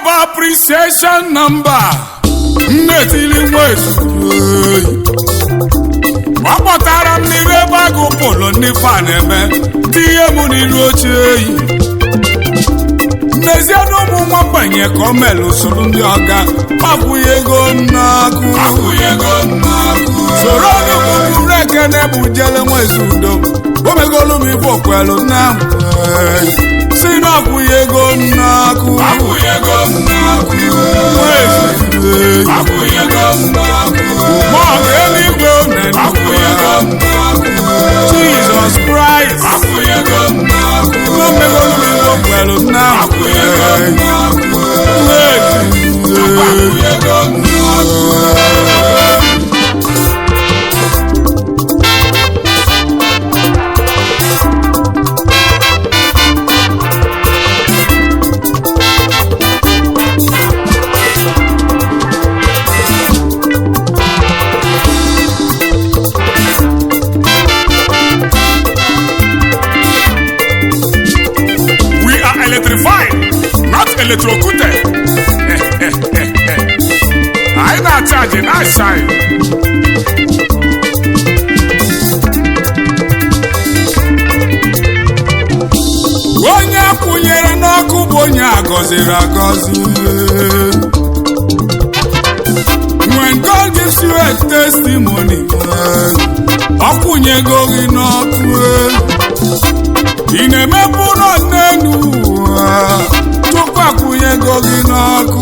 bụ appreciation number nnetili nwezu. Ọ kpọtara m n'iru ebe agụ pụlụ ndị fa na-eme, tinye m n'iru oche eyi. N'ezie na ụmụ nwa mgbanye ka o mere usoro ndị ọga akwụghị ego n'akụ, soro n'ụmụburu ekene bụ jele nwezi udo omegolu m ife okwelu na si na akwụghị ego n'akụ. Ma ọ bụ eluigwe Jizọs Kraịst omegolu m ife okwelu na. We are electrified, not electrocuted. Anyị na-achaji na-ashine. Onye akwụnyere n'ọkụ bụ onye agọziri agọzi. When God gives you a testimony, ọ kwụnyego gị n'ọkụ. Ị na-emepe ụlọ n'elu ụwa tupu akwụnyego gị n'ọkụ.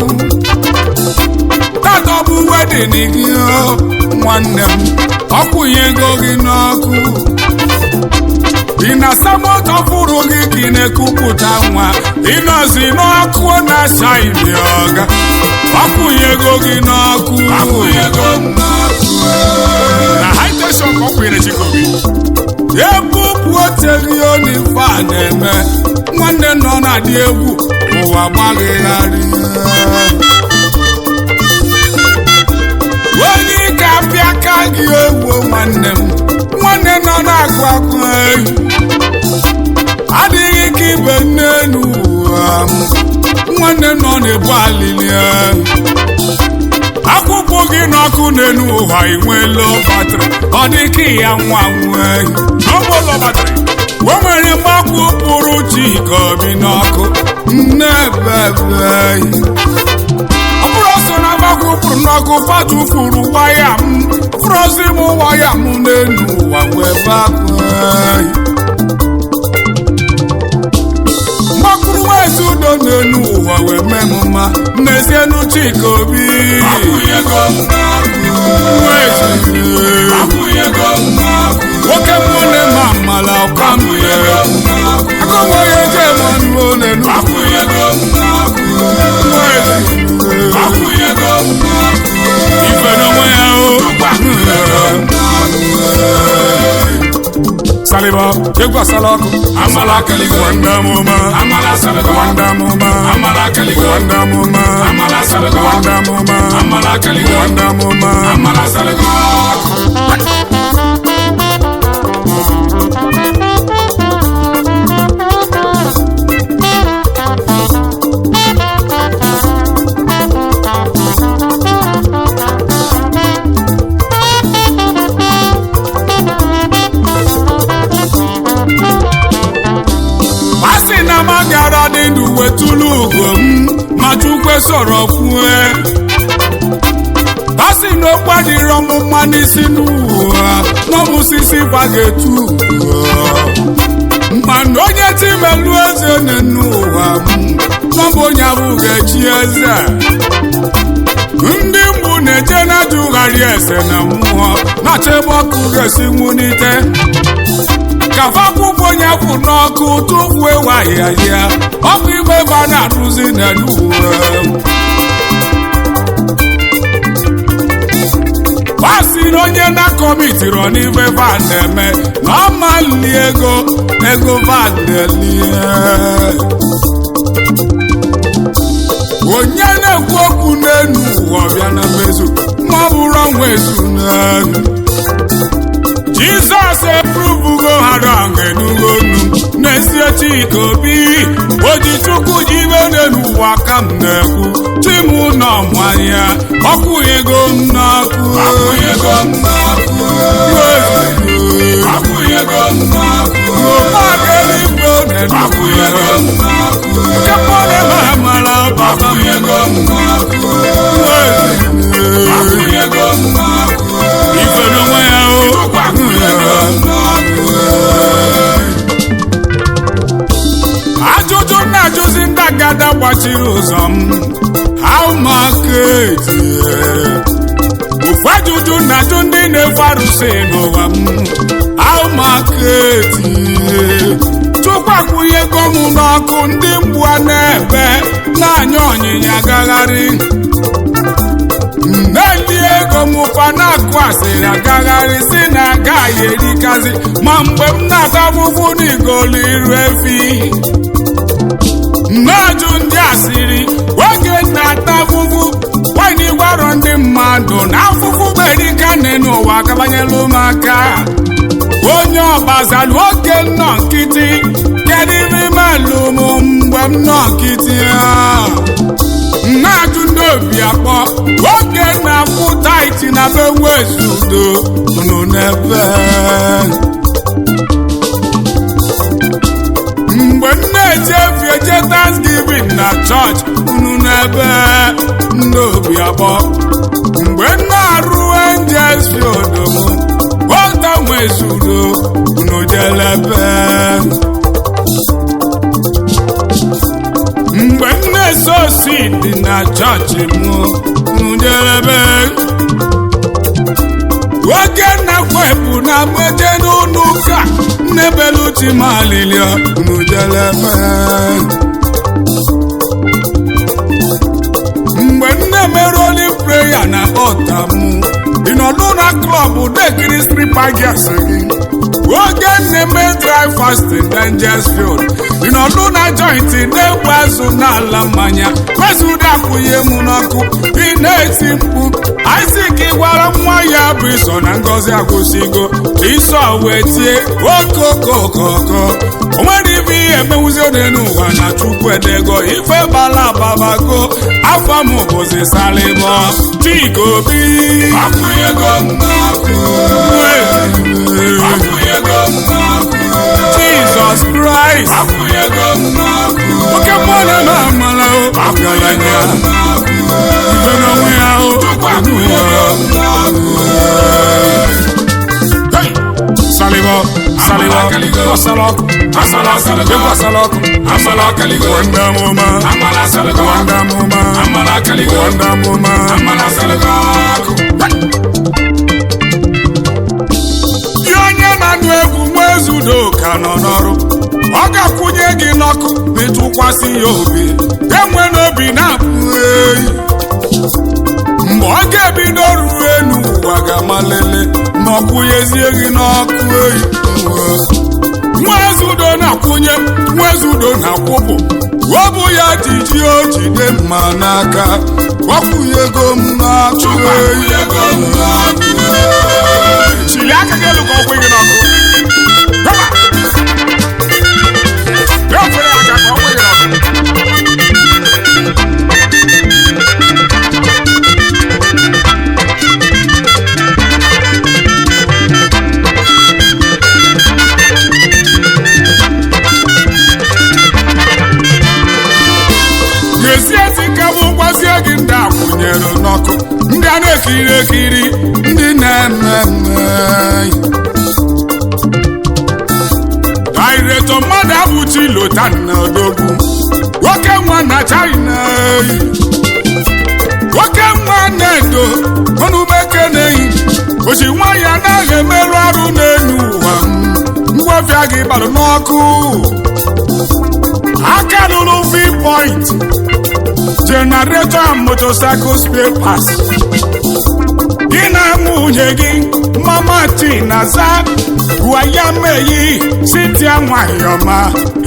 Tata ọ bụ wedin gị o, nwanne m, ọ kwụnyego gị n'ọkụ. Ị na-asa moto fụrụ gị ka ị na-ekupụta nwa, ị nọzi n'ọkụ na-acha imi ọga, ọkwụnyego gị n'ọkụ. Na high tension ka ọ kwụnyere Chikobi. Ebupụ oteghi onife a na-eme, nwanne nọ na-adị egwu ụwa gbaghịgharị. Onye ike apịa aka gị egwu nwanne m, nwanne nọ na-akụ akụ ehi adịghị ka ibe n'elu ụwa m. Nwanne nọ na-ebu alili akwụkwọ gị n'ọkụ n'elu ụwa inweela batrị, ọ dị ka ya nwa nwee N'ọgbọ batrị. o nwere mgbakwu pụrụ Chika Obi n'ọkụ nnebebe. Ọ bụrụ ọsọ na mgbakwu pụrụ n'ọkụ fatufuru waya m frozi m waya m n'elu ụwa wee bakwe mgbakwuru nwezi udo n'elu ụwa wee mee m mma. N'ezienu Chika Obi nwoke mmụọ na-eme amala ọka mmụọ akọmọye je mọnụ n'elu ife n'onwe ya o. Saliba egwu asala ọkụ Amala kaligo. Wanda mụma Amala saligo. Wanda mụma Amala kaligo. Wanda mụma Amala saligo. Wanda mụma Amala kaligo. Wanda mụma. Amala saligo. Asị na m agara dị ndụ wetulu ugo m ma Chukwu sọ̀rọ̀ kwue. Asị na okwu adịrọ m mma n'isi n'ụwa n'ọmụsisi bagetu mana onye timelu eze n'ụwa m n'ọbụ onye abụghị echi eze. Ndị mbụ na-eje na-ajụgharị ese na mmụọ na-achọ ebe ọkụ ga-esi nwunite kafa akwụkwọ onye kwụ n'ọkụ tụfuo wahịa ya ọkụ igwe ebe a na-arụzi n'elu uwe. Asị na onye na-akọmitiri n'ife van na-eme na ọ ma nli ego ego van na-elie. Onye na-ekwu okwu n'enu ụwa ọbịa na mmezu ma ọ bụrụ ọnwa ezu n'enu. Jizọs epurubugo ha rọng enugo nu. N'ezie. N'ezie Chika Obi oji Chukwu ji ibe n'ụwa ka m na-ekwu chimu nọ mmanya ọkwụnyego m n'ọkụ. Akwụnyego m n'ọkụ. Akwụnyego m n'ọkụ. Akwụnyego Akwụnyego m n'ọkụ. mara baba m. Akwụnyego m n'ọkụ. Akwụnyego m n'ọkụ. Ife n'onwe ya o. Akwụnyego m n'ọkụ. Ajụjụ na-ajụzi ndị agada gbachiri ụzọ m, how market? Ofu ajụjụ na-ajụ ndị na-efe arụsị n'ụwa m, how market? Chukwu akwụnyego m n'ọkụ, ndị mgbu a na-ebe na-anya ọnyịnya gagharị na-eli ego m ụfa na-akụ asịrị agagharị si na agaghị erikazi ma mgbe m na-ata afụfụ n'igolu iru efi na-ajụ ndị asịrị oge na-ata afụfụ nwanyị gwarọ ndị mmadụ na afụfụ berikane n'ụwa akabanyela ụmụaka onye ọgbazalụ oge nọ nkịtị. Kedu ime imelụ m mgbe m nọ nkịtị a? Na-ajụ ndị obi akpọ oge na-akwụ taiti na be nwezudo nụ n'ebe mgbe m na-eji efi eje Thanksgiving na chọọchị unu n'ebe ndị obi akpọ mgbe m na-arụ Angels Field m ota nwezudo unu jelebe mgbe m na-eso osi dị na chọọchị m njedebe oge nnakwa bụ na mmeje n'ụlọ ụka nnebeluchi malilio njedebe mgbe m na-emerụ oli prayer na ọta m ịnọdụ na klọb dekiri stripper girls gị oge na-eme dry fasting Angels Field ịnọdụ na joint na-egbu azụ n'ala mmanya mezudo akwụnye m n'ọkụ ị na-eti mkpu Isaac gwara nwa ya bụ Ịsọ na ngọzi akwụsịgo. Ịsọ wee tie okokokoko o nwere ibe ihe emewuzi ode n'ụwa na Chukwu edego ife bala ababago afọ m bụzi salịbọ Chika Obi. Akwụnyego m n'ọkụ. Akwụnyego m n'ọkụ. Jesus Christ. Akwụnyego m n'ọkụ. Oke mmụọ na-eme amala o ọgaranya ife n'onwe ya o. Akwụnyego m n'ọkụ. Hey! Salịbọ salịbọ ọsalọkụ Amala salịbọ. egwu ọsalọkụ. Amala kaligo. Wanda mụma Amala salịbọ. wanda mụma Amala kaligo. wanda mụma. Amala salịbọ. Gị onye na-anụ egwu nwa ka nọ n'ọrụ ọ ga-akwụnye gị n'ọkụ ma ịtụkwasị ya obi enwe n'obi na-apụ eyi mgbe ọ ga-ebido ruo enu ụwa ga-amalele ma ọ kwụnyezie gị n'ọkụ eyi. Nwezudo na-akwụnye, nwezudo na-akwụpụ ọ bụ ya jiji o jide mma n'aka ọkwụnyego m n'ọkụ eyi. Akwụnyego m n'ọkụ. Chili aka gị elu ka ọ kwụ gị n'ọkụ. Haba! Ya ofere aka ka ọ kwụ gị n'ọkụ. Gezie ntị ka mụ gwazie gị ndị akwụnyere n'ọkụ ndị a na-ekiri ekiri ndị na-eme mme Dairetọ mmadụ abụchi Lotanna Odogwu nwoke nwa na China eyi nwoke nwa na-edo ọnụmeke na-eyi ochi nwa ya anaghị emerụ arụ n'elu ụwa ngwafịa gị gbalụ n'ọkụ aka lụrụ V-point generator and motorcycle spare parts gị na nwunye gị mama Chinaza Guayameyi Cynthia nwayọma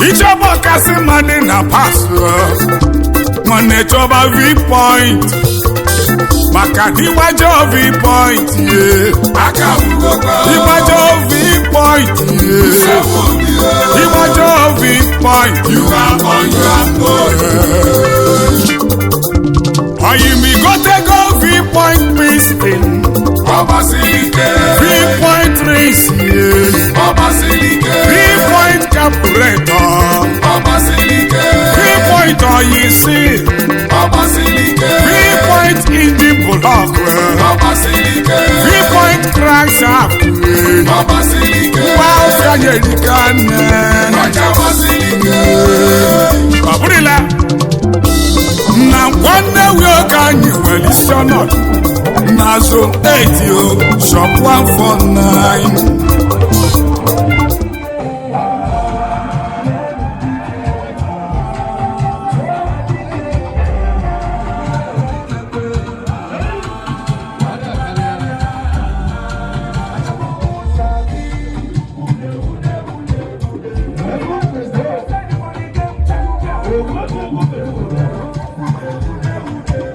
ichọba ọkasị mmadụ na pas nwanne chọba V-point. Maka ịgbajọ V-point ye. Ịgbajọ V-point ye. Ịgbajọ V-point. You are on your own. Oyimigotego V-point piston. Ọbasilike. V-point race ye. Ọbasilike. V-point carburetor. Ọbasilike. V-point oil seal. Ọbasilike. V-point engine block. Ọbasilike. V-point crankshaft. Ọbasilike. Ngwa ọfịa nyerika nne. Ọjà Ọbasilike. Ọ bụrụla na nwanne wi oge anyị nwere isi ọnọdụ na zone 8 o shop 149.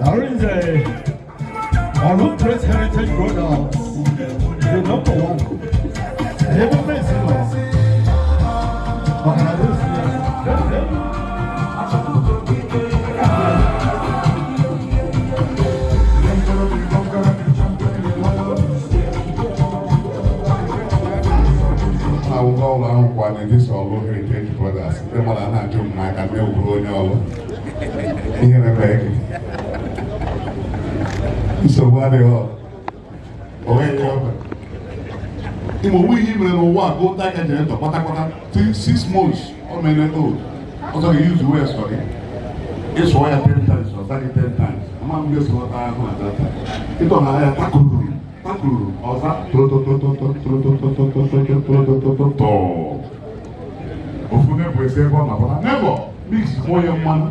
Arinze, Orlu Great Heritage Brothers, the number one. Ebe mesi nọ. Maka na esi ya. Akwụkwọ ụlọ ahụ kwa na-edisa Ọlụ Heritage Brothers. Ndị mmadụ a na-ajụ m n'aka ndị wuru onye ọlụ ihe na-eme gị nsogbu adịghị o nweghị ihe ọ bụla. Ime onwe ihe i mere n'ụwa a go aka generator kpatakpata 6 months o mere old ọzọ gị use wee sọ gị ịsụọ ya 10 times, ọza gị 10 times. Ama m ga-esụọta ahụ at that time ịtọ na ya takururu takururu ọza tụrụtụtụtụtụtụtụtụtụtụtụtụtụtụ. Ofu nebo esi ebe ọ na-abụta nebo mix mụọ ya mmanụ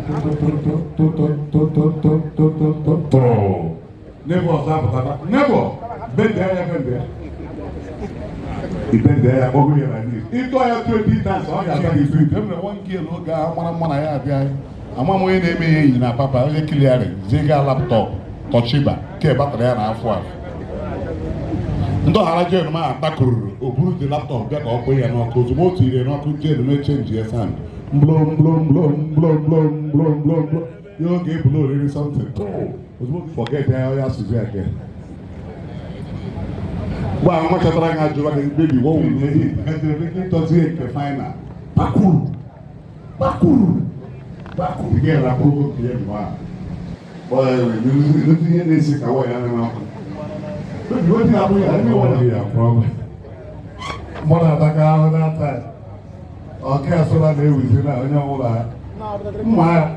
tụtụtụtụtụtụtụtụtụ. Nebo ọzọ apụtata nebo bende ya bende ya ibende ya kpọgo ya na nis ịtọ ya 20 times ọ ga-ata gị sweet. E mere one girl oge a mara mma na ya abịa ama m onye na-eme ya enyi na papa onye kiliarị ziga laptop Toshiba ke batara ya na afọ afọ ndị ọhara jen ma atakururu o buru dị laptop bịa ka ọ kpee ya n'ọkụ. Ozugbo o tinyere n'ọkụ, jen mee change ya sound mblom mblom mblom mblom mblom mblom mblom mblom ya oge ebulu oriri something. Ozugbo forget ya ya asụzi again. Gba ahụ chatara gị ajụwa gị, "Baby, what will you eat?" Ịtọzie nke final bakuru bakuru bakuru gị rapụrụ oge ya mgbe ahụ. Ihe na-esi ka waya ya n'ọkụ. Baby, wetin happen here? I don't know what be your problem. Mụ na-ataka ahụ that time. Ọka asụla na-ewuzi na onye ọbụla mma ya.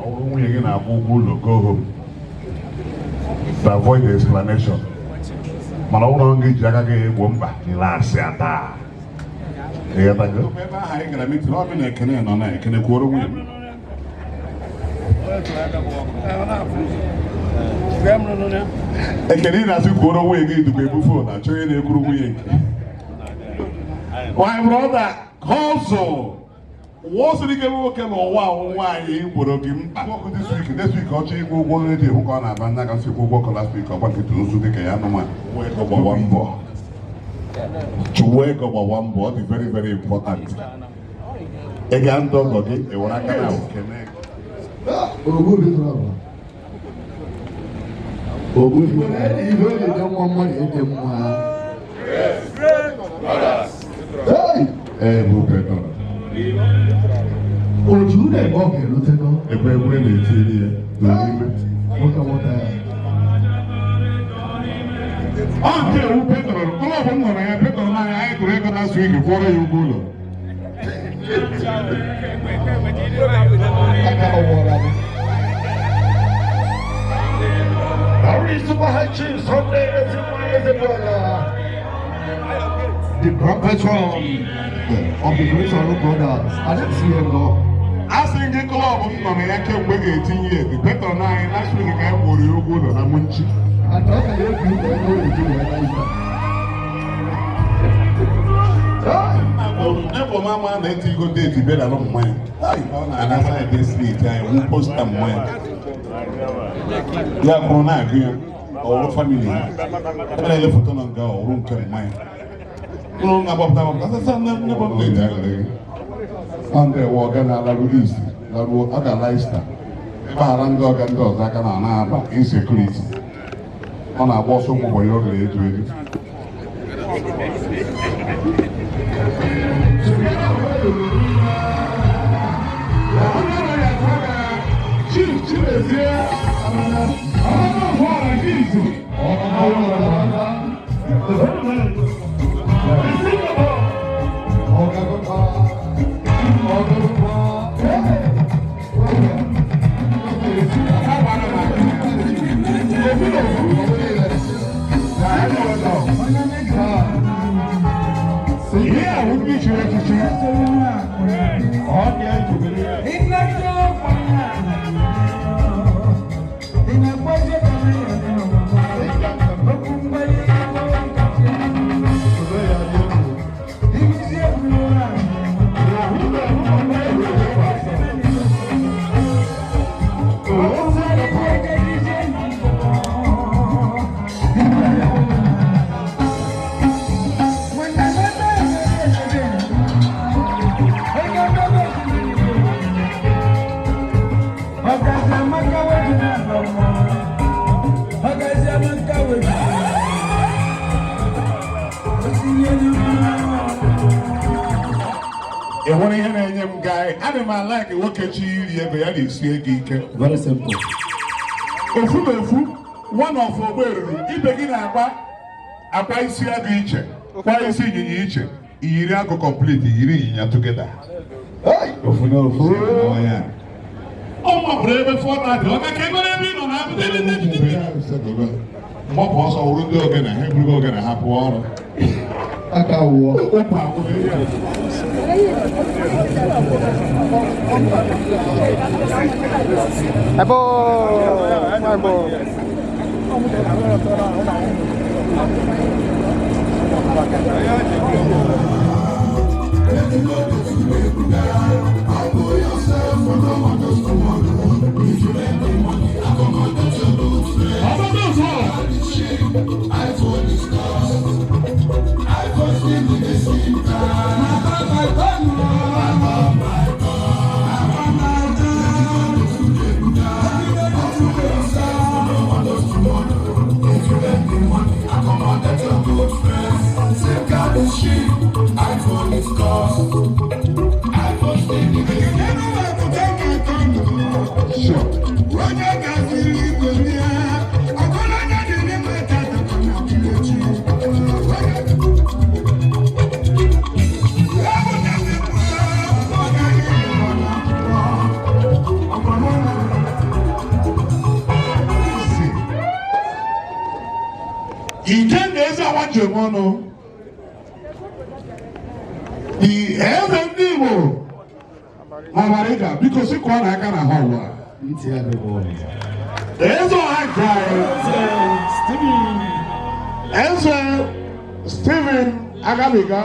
Ọ bụrụ nwunye gị na-akwụ ụgwọ ụlọ, go home. To avoid the explanation. Mana ọ bụrụ na gị ji aka gị egbo mkpa, ile asị ata. Ịghọtago? Ebe ahụ anyị gara meeting, ọ bụ na Ekene nọ na Ekene kwuoro nwunye m. Ekene ị na-asị kwuoro nwunye gị dukwa ebu phone achọ onye na-ekwuru nwunye nke. My brother, hustle. Wọ́n ike nwoke n'ụwa ahụ nwaanyị gboro gị mkpa. This week, next week, ọ chọọ ịkwụ ụgwọ redio hụ ka ọ na-aba ndị aka sị kwụ ụgwọ ọkụ last week, ọgba nkịtị ozu dịka ya anụmanụ. Ego gbawa mbọ. Chụwa ego gbawa mbọ, ọ dị very very important. Ị ga ndụ ọgọ gị, ewere aka na kene. Ogbu bi tụrụ Ogbu ife dị mma mmadụ ịdị mma. Hey! Ee, bụ Petro. Otu na-eme ọ ga-erutego. Ekwe ekwe na-etiri ya n'ime. Nwoke nwoke. Ọ nke ewu Petro, club m nọ na ya, Petro n'anya anyị tụrụ ego last week kwụọrọ ya ụgwọ ụlọ. Aka ọwụra m. Our Super High Chief Sunday Ezinwa Ezebọla, the grand patron of the Great Olu Brothers. I didn't see him though. A sị gị club m nọ na ya kemgbe ga-etinye ya dị Petro n'anya last week ka anyị kwụrụ ya ụgwọ ụlọ na Munchi. And how can you do that? No, you do that. Ebe m ama na-eti igo date bịa na mmanya. Ọ na-aga side street anyị wụ poster mmanya. Ya kwụrụ na-agụ ya ọwụrụ family ya ebe na-ele foto nọ nga ọwụrụ nke mmanya ụlọ na-agbapụta agbapụta sasa nne nne bụ nne Ọ ndị ewe ọga na-alarụ East, laruo ọ ga-ala Easter. Gbaghara ndị ọga ndị ọzọ aka na na-aba insecurity. Ọ na-agba ọsọ ụmụ ụbọchị ọ gara eju eju. Chief Chimezie Ihe a bụ ndị chiri echichi. Ọ dị ejubere. Ị hụrụ ihe na-enye m gai, ana m a-like nwoke chi iri ego ya na-esi ego ike. Very simple. Ofu na ofu, one of ogbe ruru ibe gị na-agba akwa isi agụ iche, kwa isi ịnyịnya iche, iyiri agụ complete, yiri ịnyịnya together. Ofu na ofu. Ya. Ọ mapụrụ ebe 4:30, ọ ga ka ego ebe ị nọ na abụda ebe ndị ndị mgbapụ ọsọ wụrụ ndị ogene ha eburugo ogene ha pụọ ọrụ. Aka wụọ. Ụmụ akwụkwọ ihe a. Ebo, ebo. Ikenga eze awa njem ọnụ. The eze ndị Igbo Amarịga, biko sị kụọ n'aka na họlụ a. Ntị ya dị bụ. Eze ọha nke anyị. Eze Stephen Agabiga.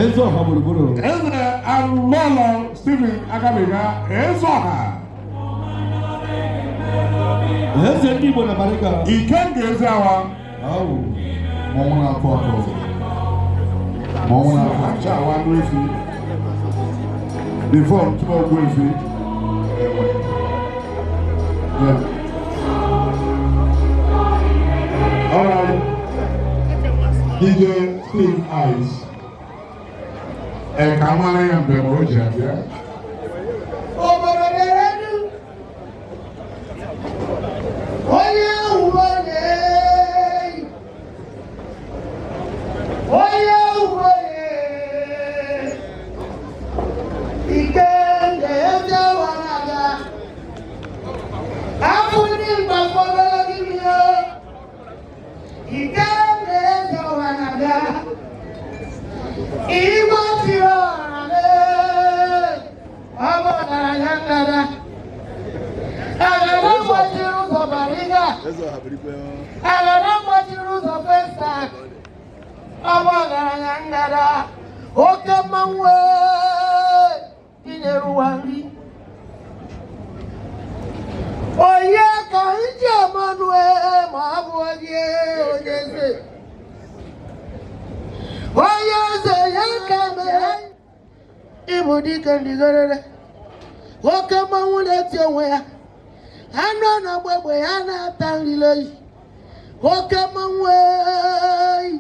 Eze ọha gburugburu. Eze Alụlọlọ Stephen Agabiga. Eze ọha. Eze ndị Igbo na Bariga. Ikenga eze awa. Awụ. Mmanwụ na-atụ atụ. Mmanwụ na-atụ atụ. Acha awa anụ efi. Before ntụba ogbu efi. Enwe. Yeah. All right. DJ Steve Ice. Ẹ ka mara ya mgbe ma o ji abịa. Obodo dere du. Onye uwe na-eyi. Onye uwe na-eyi. Ike ga-eze ụwa na-aga. Afọ ndị mgba fọdụrụ gị mmiri. Ike ga-eze ụwa na-aga. Igwe tiri ọra lee. Ọ bụ ọgaranya ngara. Agada gbachiri ụzọ Bariga. Agada gbachiri ụzọ Festac. Ọ bụ ọgaranya ngara. Oke mmanwụ ee, tinyere ụwa nri. Ịbụ dike ndigorere. Oke mmanwụ na-eti onwe ya. Anụ a na-agba egbe ya na-ata nrileyi. Oke mmanwụ eyi.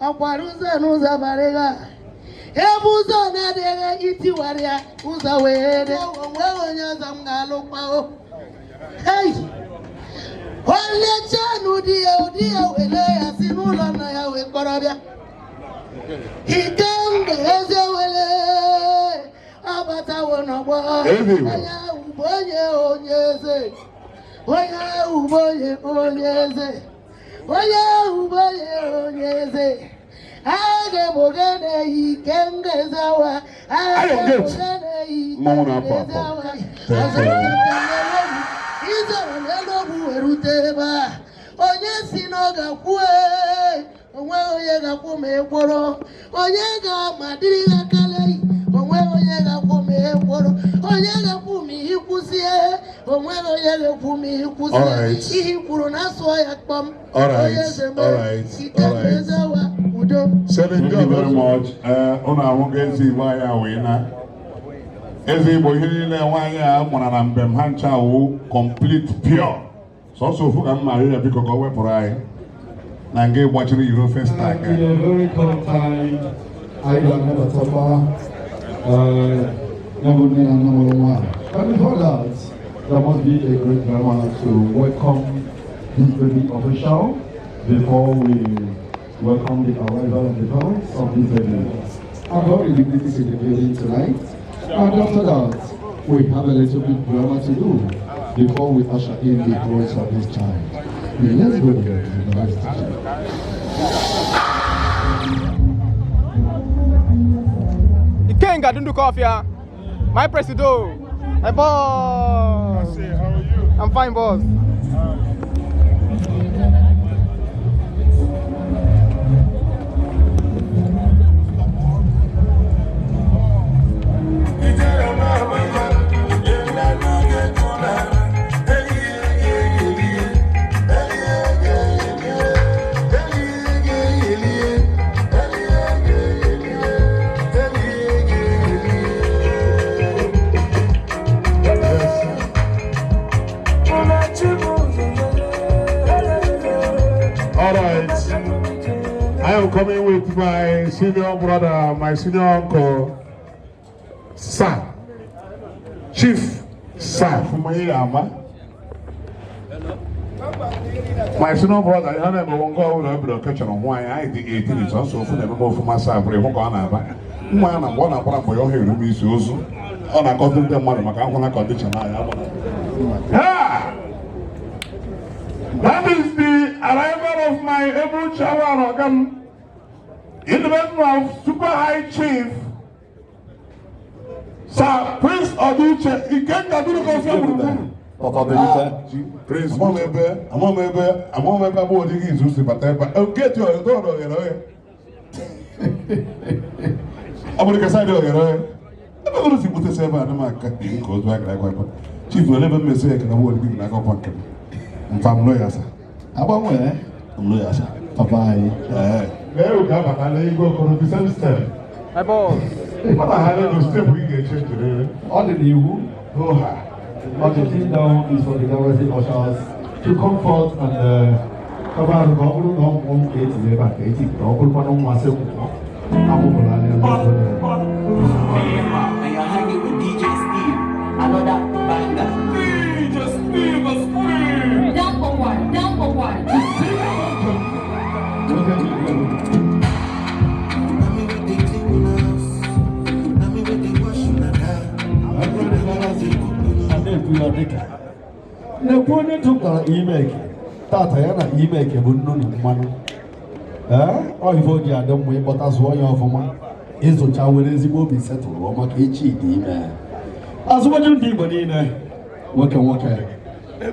Ọkwara ụzọ n'ụzọ barịga. Ebe ụzọ na-adịghị itiwara ya ụzọ wee dị. Onweghị onye ọzọ m ga-alụkwa o. Hei! Olechaa n'ụdị ya ụdị ya wele ya si n'ụlọ nna ya wee kpọrọ bịa. Ikenga eze wele abatawo n'ọgbọ. Eze Igbo. Onye ahụ bụ onye onye eze. Onye ahụ bụ onye onye eze. Onye ahụ bụ onye onye eze. Aga m ogene ikenga eze awa. Aga Iron m Gate. ogene Mmanwụ ikenga na-apụ eze apụ. awa. Thank you. Izoro n'elu ogwu wee rute ebe a. Onye si na ọ ga-akwụ ee, onweghị onye ga-akwụ ma ekworo. Onye ga-ama dịrị ya kalei, onweghị onye ga-akwụ ma ekworo. Onye ga-akwụ ma ihe kwụsie, onweghị onye ga-ekwu ma ihe kwụsie. Alright. Ihe i kwuru na asụọ ya kpọm. Alright, Onye eze mee, alright, ike alright. eze wa, udo. Thank you very much. Ụnụ ahụgo eze Igbo anyị a wee na. Eze Igbo ihe niile nwaanyị a mụrụ na mbem ha ncha wụ complete pure. Sọsọ ofu ka m ma-arịọ ya biko ka o wepụrụ anyị na nga gbachiri Euro first tag. In a very short time, I ga-anabatakwa ya bụ nne na nna mụrụ nwa. But before that, there must be a great drama to welcome this baby official before we welcome the arrival of the parents of this baby. I've already dignitaries in the building tonight. And after that, we have a little bit drama to do before we usher in the growth of this child. Let's go there to the next station. Ikenga Dundukovia, my presido, my boss. How are you? I'm fine, boss. All right. I am coming with my senior brother, my senior uncle, Sir, Chief Sir Fumayama. My senior brother, ihe na-eme ngo ọbụla ebere okechọrọ nwaanyị anyị dị 18 sọsọ ofu na-ememe ofuma sa abụrụ ịhụ ka ọ na-aba nwa ya na mgbe ọ na-agbara mbọ ya ọha eru m isi ozu ọ na-akọzi ndị mmadụ maka ahụ na condition anyị agbara. Ha! That is the arrival of my able chairman Ogan, in the name of Super High Chief, Sir Prince Odiche Ikenga Dunukofia gburugburu. Papa Benita. Prince, ama m ebe abụọ dị gị izu si bata ebe a. Gate oghere door oghere oghe. Ọ bụrụ ka side oghere oghe. Ebe ọbụla si gbutesi ebe a dị m aka nke ozu akara akwa akwa. Chief, ole ebe mmesi ya ka abụọ dị gị n'aka nke m. Mfa m lụ ya sa. Agbanwe M lụ ya sa. papa anyị. Ee. Lee ka abatala igwe okoro the same step. My boss. Ọ na ha ego step ị ga-eche jiri. Ọ dị n'iwu. Oha. What you see now is for the galaxy ushers to comfort and cover arụ ka ọ bụrụ na ọ mmụọ ka etiri ebe a ka eti ka ọ bụrụkwanụ nwa sị nwụọ amụpụrụ anya n'ụzọ ya. And you're hanging with DJ Steve. Another banger. DJ Steve Steve. Down for what? Down for what? Nwoke bụ igwe. Na me with the clean house. Na me with the wash una car. A na-ekwu ya dịka na-ekwu onye tụtara imeke tata ya na imeke bụ nnu na mmanụ. Ee, ọ ife o ji adị mma ịkpọta zụọ ya ọfụma ịzụcha were ezigbo obi setụrụ maka echi dị ime azụmahịa ndị Igbo niile nwoke nwoke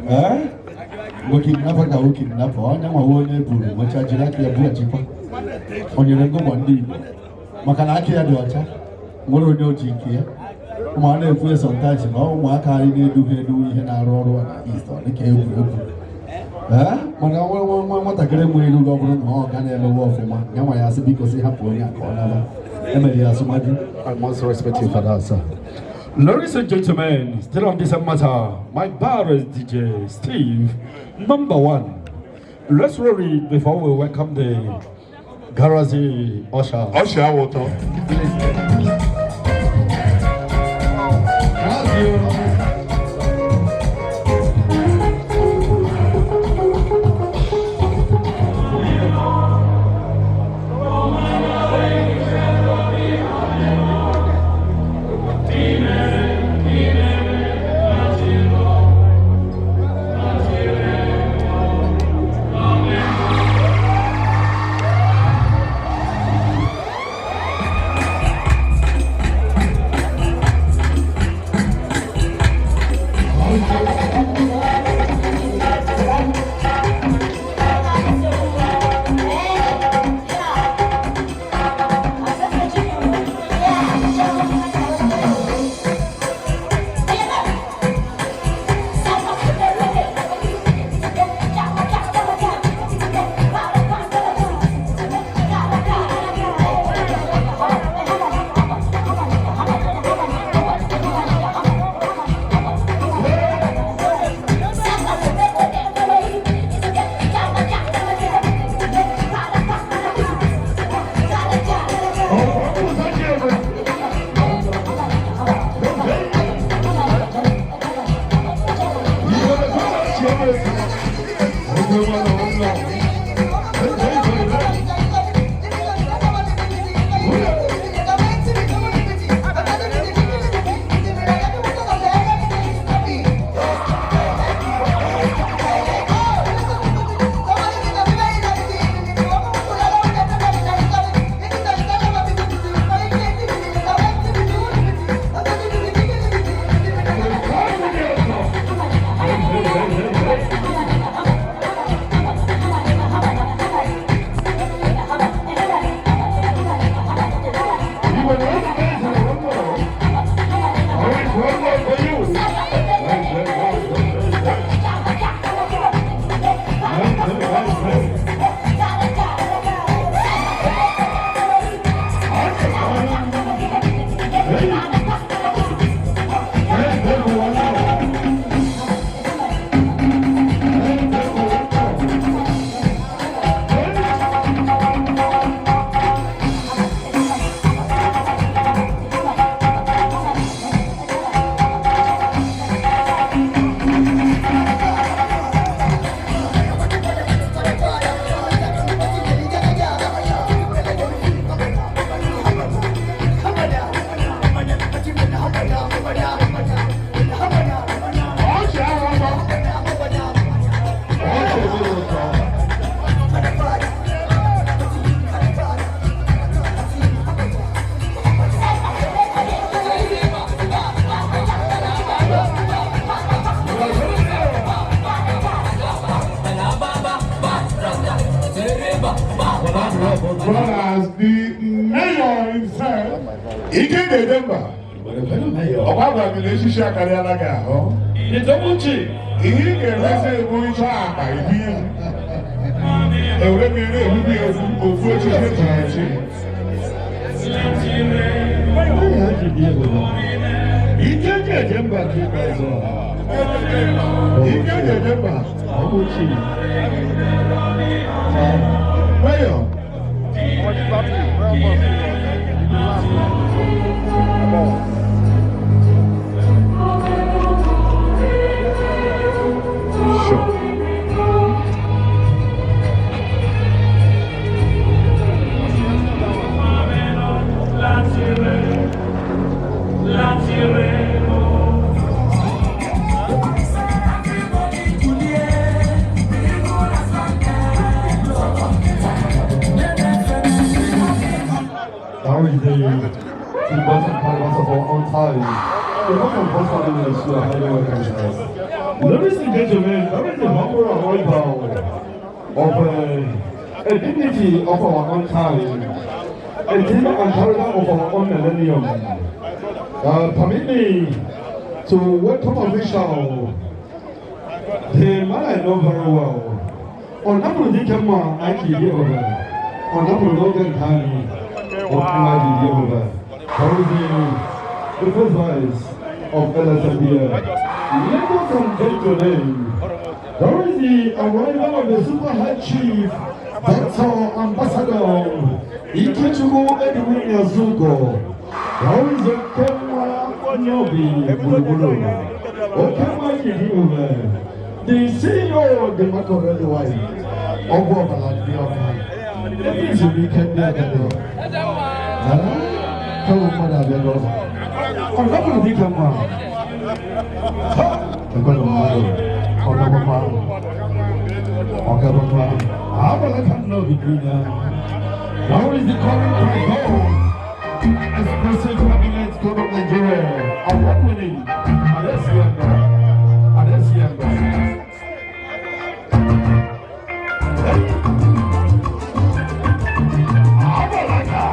ee nwoke kidnapper ka nwoke kidnapper onye nwawe onye buru nwecha jiri aka ya bughachikwa o nyere ngụgwa ndị Igbo maka na aka ya dị ọcha nwere onye oji nke ya ụmụ a na-ekwu sometimes na ụmụaka anyị na-eduhie edu ihe na-arụ ọrụ na East ọ dịka egwuregwu ee mana nwa nwa nwatakịrị nwere ilu ọ bụrụ na ọ ga na-emewe ọfụma ya nwa ya sị biko sị hapụ onye a ka ọ naba. Emere ya asụmaju. I must respect you for that, sir. Ladies and gentlemen, still on this matter, my bar is DJ Steve, number one. Let's roll it before we welcome the Garazi Usher. Ọchị awụ ụtọ. Brothers, the mayor himself, Ike na-eje mba. Ọkwa gwara gị na echichi akarịala gị ahụ. Ihe ị ga-emezi bụ ịchọ akpa ibinye m. Ewere m ere ebubi ofu ofu echichi echiri echi. Ike eji mba ka ikpeazụ a. Ike eji eje mba. Ọ bụ chi. Mayor. Sure. That was the important part of our own time. The most important thing is to highly welcome us. Ladies and gentlemen, that is the humble arrival of a dignity of our own time, a deep and character of our own millennium. Permit me to welcome official, the man I know very well, Honorable Dikema Aki Yeoba, Honorable Logan Kani. Oke Nwa Jide Ebube. That is the first vice of LSMBA. Ladies and gentlemen, there is the arrival of the Super High Chief, Dr. Ambassador Ikechukwu Edwin Azugo. There is Okenwa Nyobi Gburugburu. Okenwa Jide Ebube, the CEO of the Macaroni Wine, Ọgwụ ọbara ndị ọka. Ebe ezumike ndị agadi. Kẹ́wọ́n mmadụ abịago. Ọ̀dọ́kùnrin dike mma. Ekwere mmadụ. Ọgabakwa. Ọgabakwa. Abalị ka nna obi dị ya. Now is the calling of God. Explosive Cabinet Club of Nigeria. Award winning. Adesianga. Adesianga. Abalaka.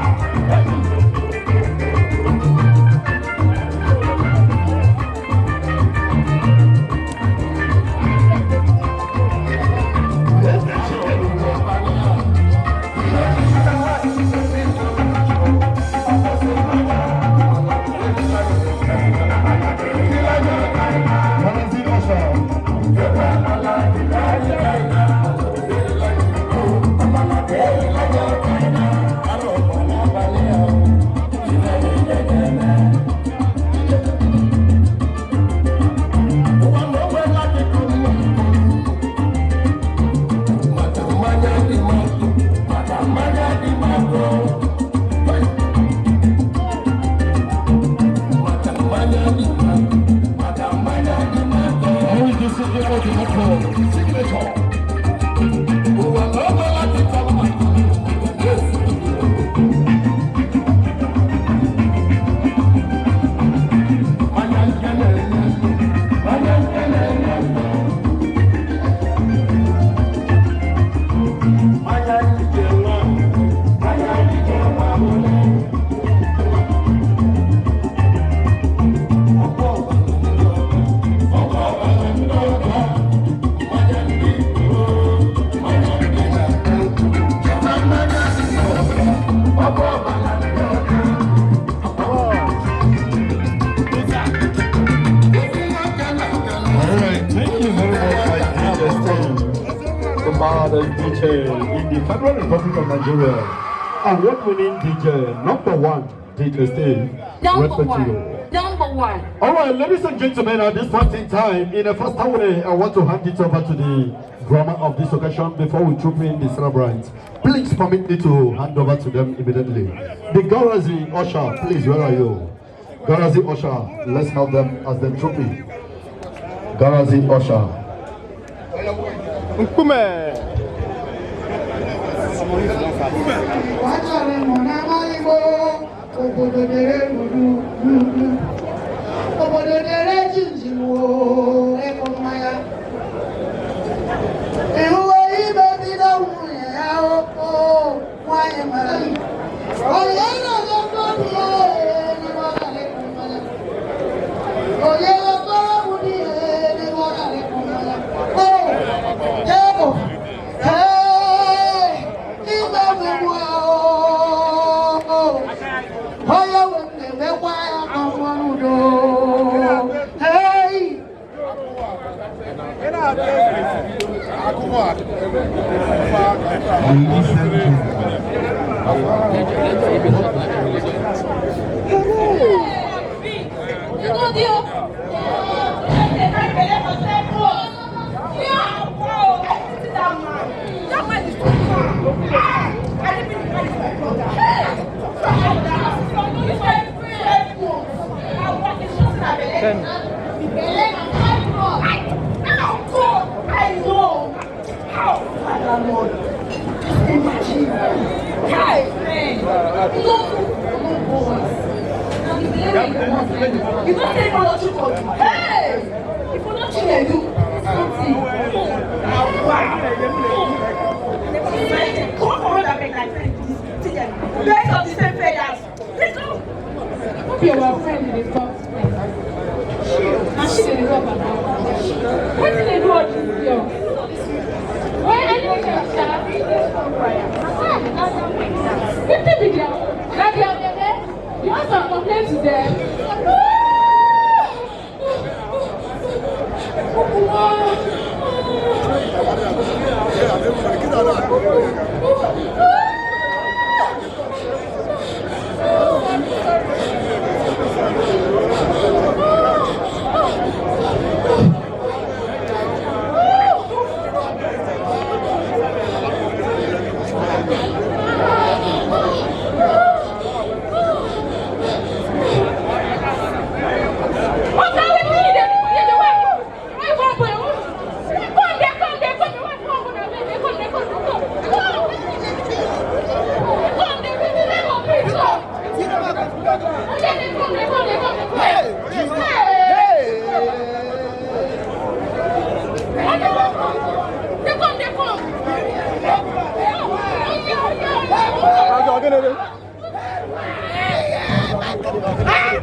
Valentine Osha. Who is the signature of the signature? All right, thank you very much, my dear the baddest DJ in the Federal Republic of Nigeria. Award-winning DJ, number one, DJ Steve. Number Respect to one. you. Number one. All right, ladies and gentlemen, at this point in time, in a faster way, I want to hand it over to the drummer of this occasion before we troop in the celebrants. Please permit me to hand over to them immediately. The Garazi Usher, please, where are you? Garazi Usher, let's have them as the troop in. Garazi Usher. Nkume. Achọrọ ịmụ n'ama Igbo, obodo dere ruru ruru. Obodo dere jinjin wo ịkụ mmanya. Ịhụwo ime bido nwunye ya o nwanyị mara. Onye na-azọkọ ya n'ebe ọ gara ịkụ mmanya. Onye zọkọrọ nwunye ya n'ebe ọ gara ịkụ mmanya. O, ebo, ee, ime mmemme o. Onye nwe m na-emekwa ya ka ọ nwụọ n'udo. Hey! Ladies and gentlemen, That man is too far. I didn't even my brother. I know. How? Father Lord. Just imagine. Hi. No.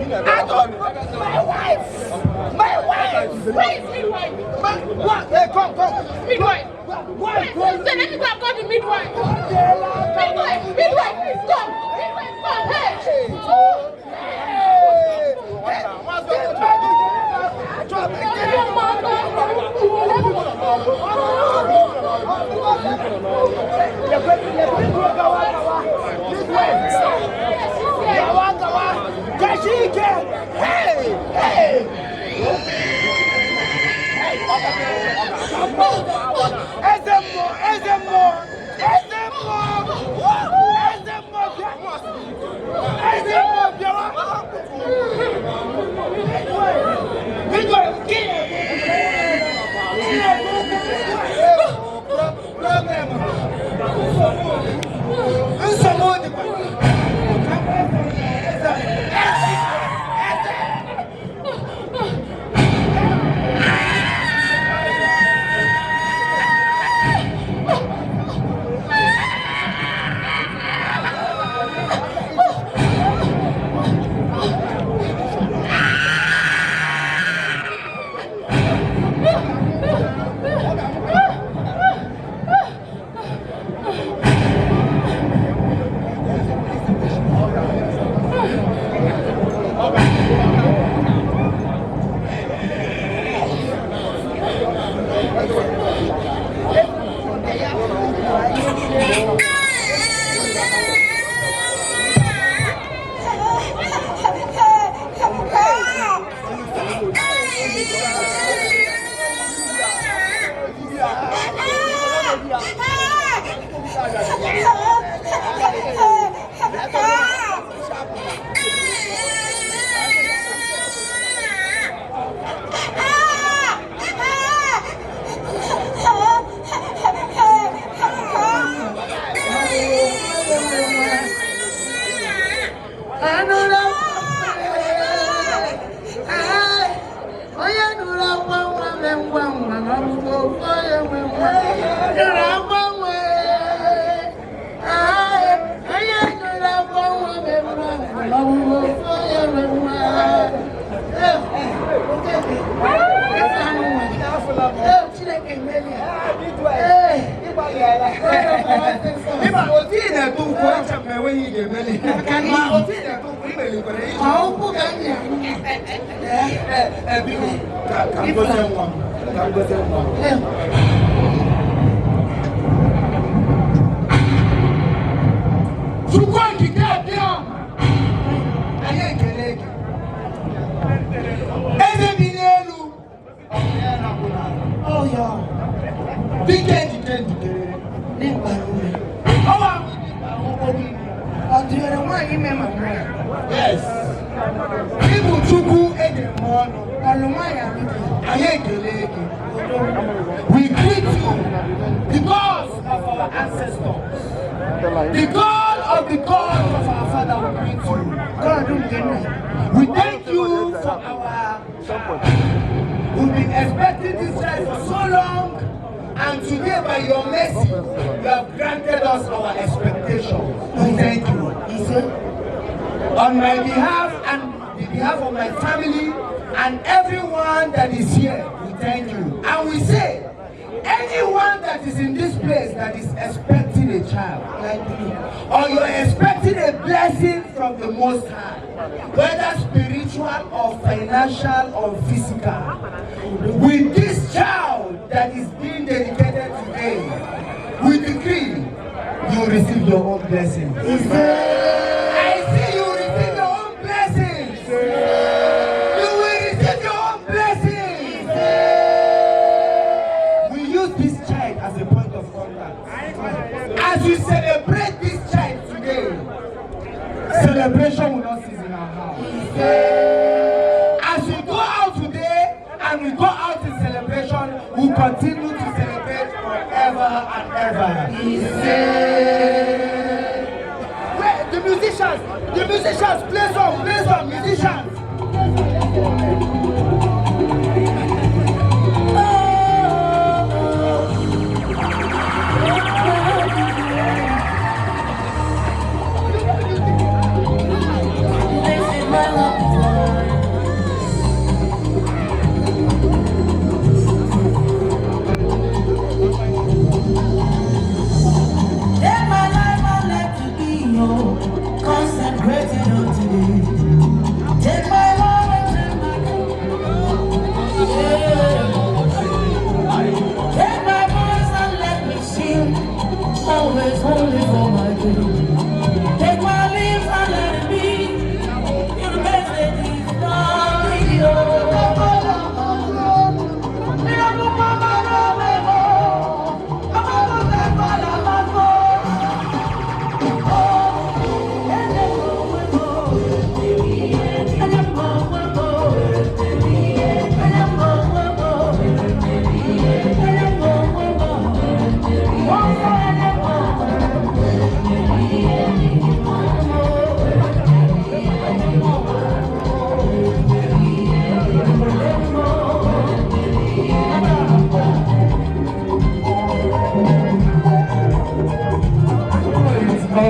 My wife! My wife! Where is midwife? What? Hey, come, come. Midwife! Why? Where is Let me go and call the midwife. Midwife! Midwife, please come! Midwife, come! Hey! Onye nụrụ akwa nwa mee ngwa ngwa na ọbụbụ ofu onye nwe nwa nụrụ akwa nwa, onye nụrụ akwa nwa mee ngwa ngwa na ọbụbụ ofu onye nwe nwa. Chineke emeli ya. Ụkwụ ka m ji ahụ. Chukwu Okike Abịama, anyị ekele gị. Eze bi n'elu, ọ bụ ya na-akwụ n'ala. Dike njike njikerere. N'ịgbara ume. Ọwa ahụ dị mkpa akwụkwọ niile. Ọ dịrị nwaanyị ime ma nwa ya. Yes. Ịbụ Chukwu eji eme ọnụ. Ọlụ nwaanyị alụghị. Anyị ekele gị. We greet you, the gods of our ancestors. The God of the God of our father, we greet you. God nke nna. We thank you for our child. We've been expecting this child for so long, and today, by your mercy, you have granted us our expectations. We thank you. Ise. On my behalf and the behalf of my family and everyone that is here, we thank you. And we say, anyone that is in this place that is expecting a child, Like me. or you're expecting a blessing from the Most High, whether spiritual or financial or physical, with this child that is being dedicated today, we decree you receive your own blessing. I see you receive your own blessings. You will receive your own blessings. We use this child as a point of contact. As we celebrate this child today, celebration will not cease in our house. As we go out today and we go out in celebration, we continue to celebrate forever and ever. Wait, the musicians, play some, musicians. This is my love. Let my life I let to be your consecrated unto thee. Take my love and take my yeah. Take my voice and let me sing, always only for my king. Take my lips and let it be your message is not.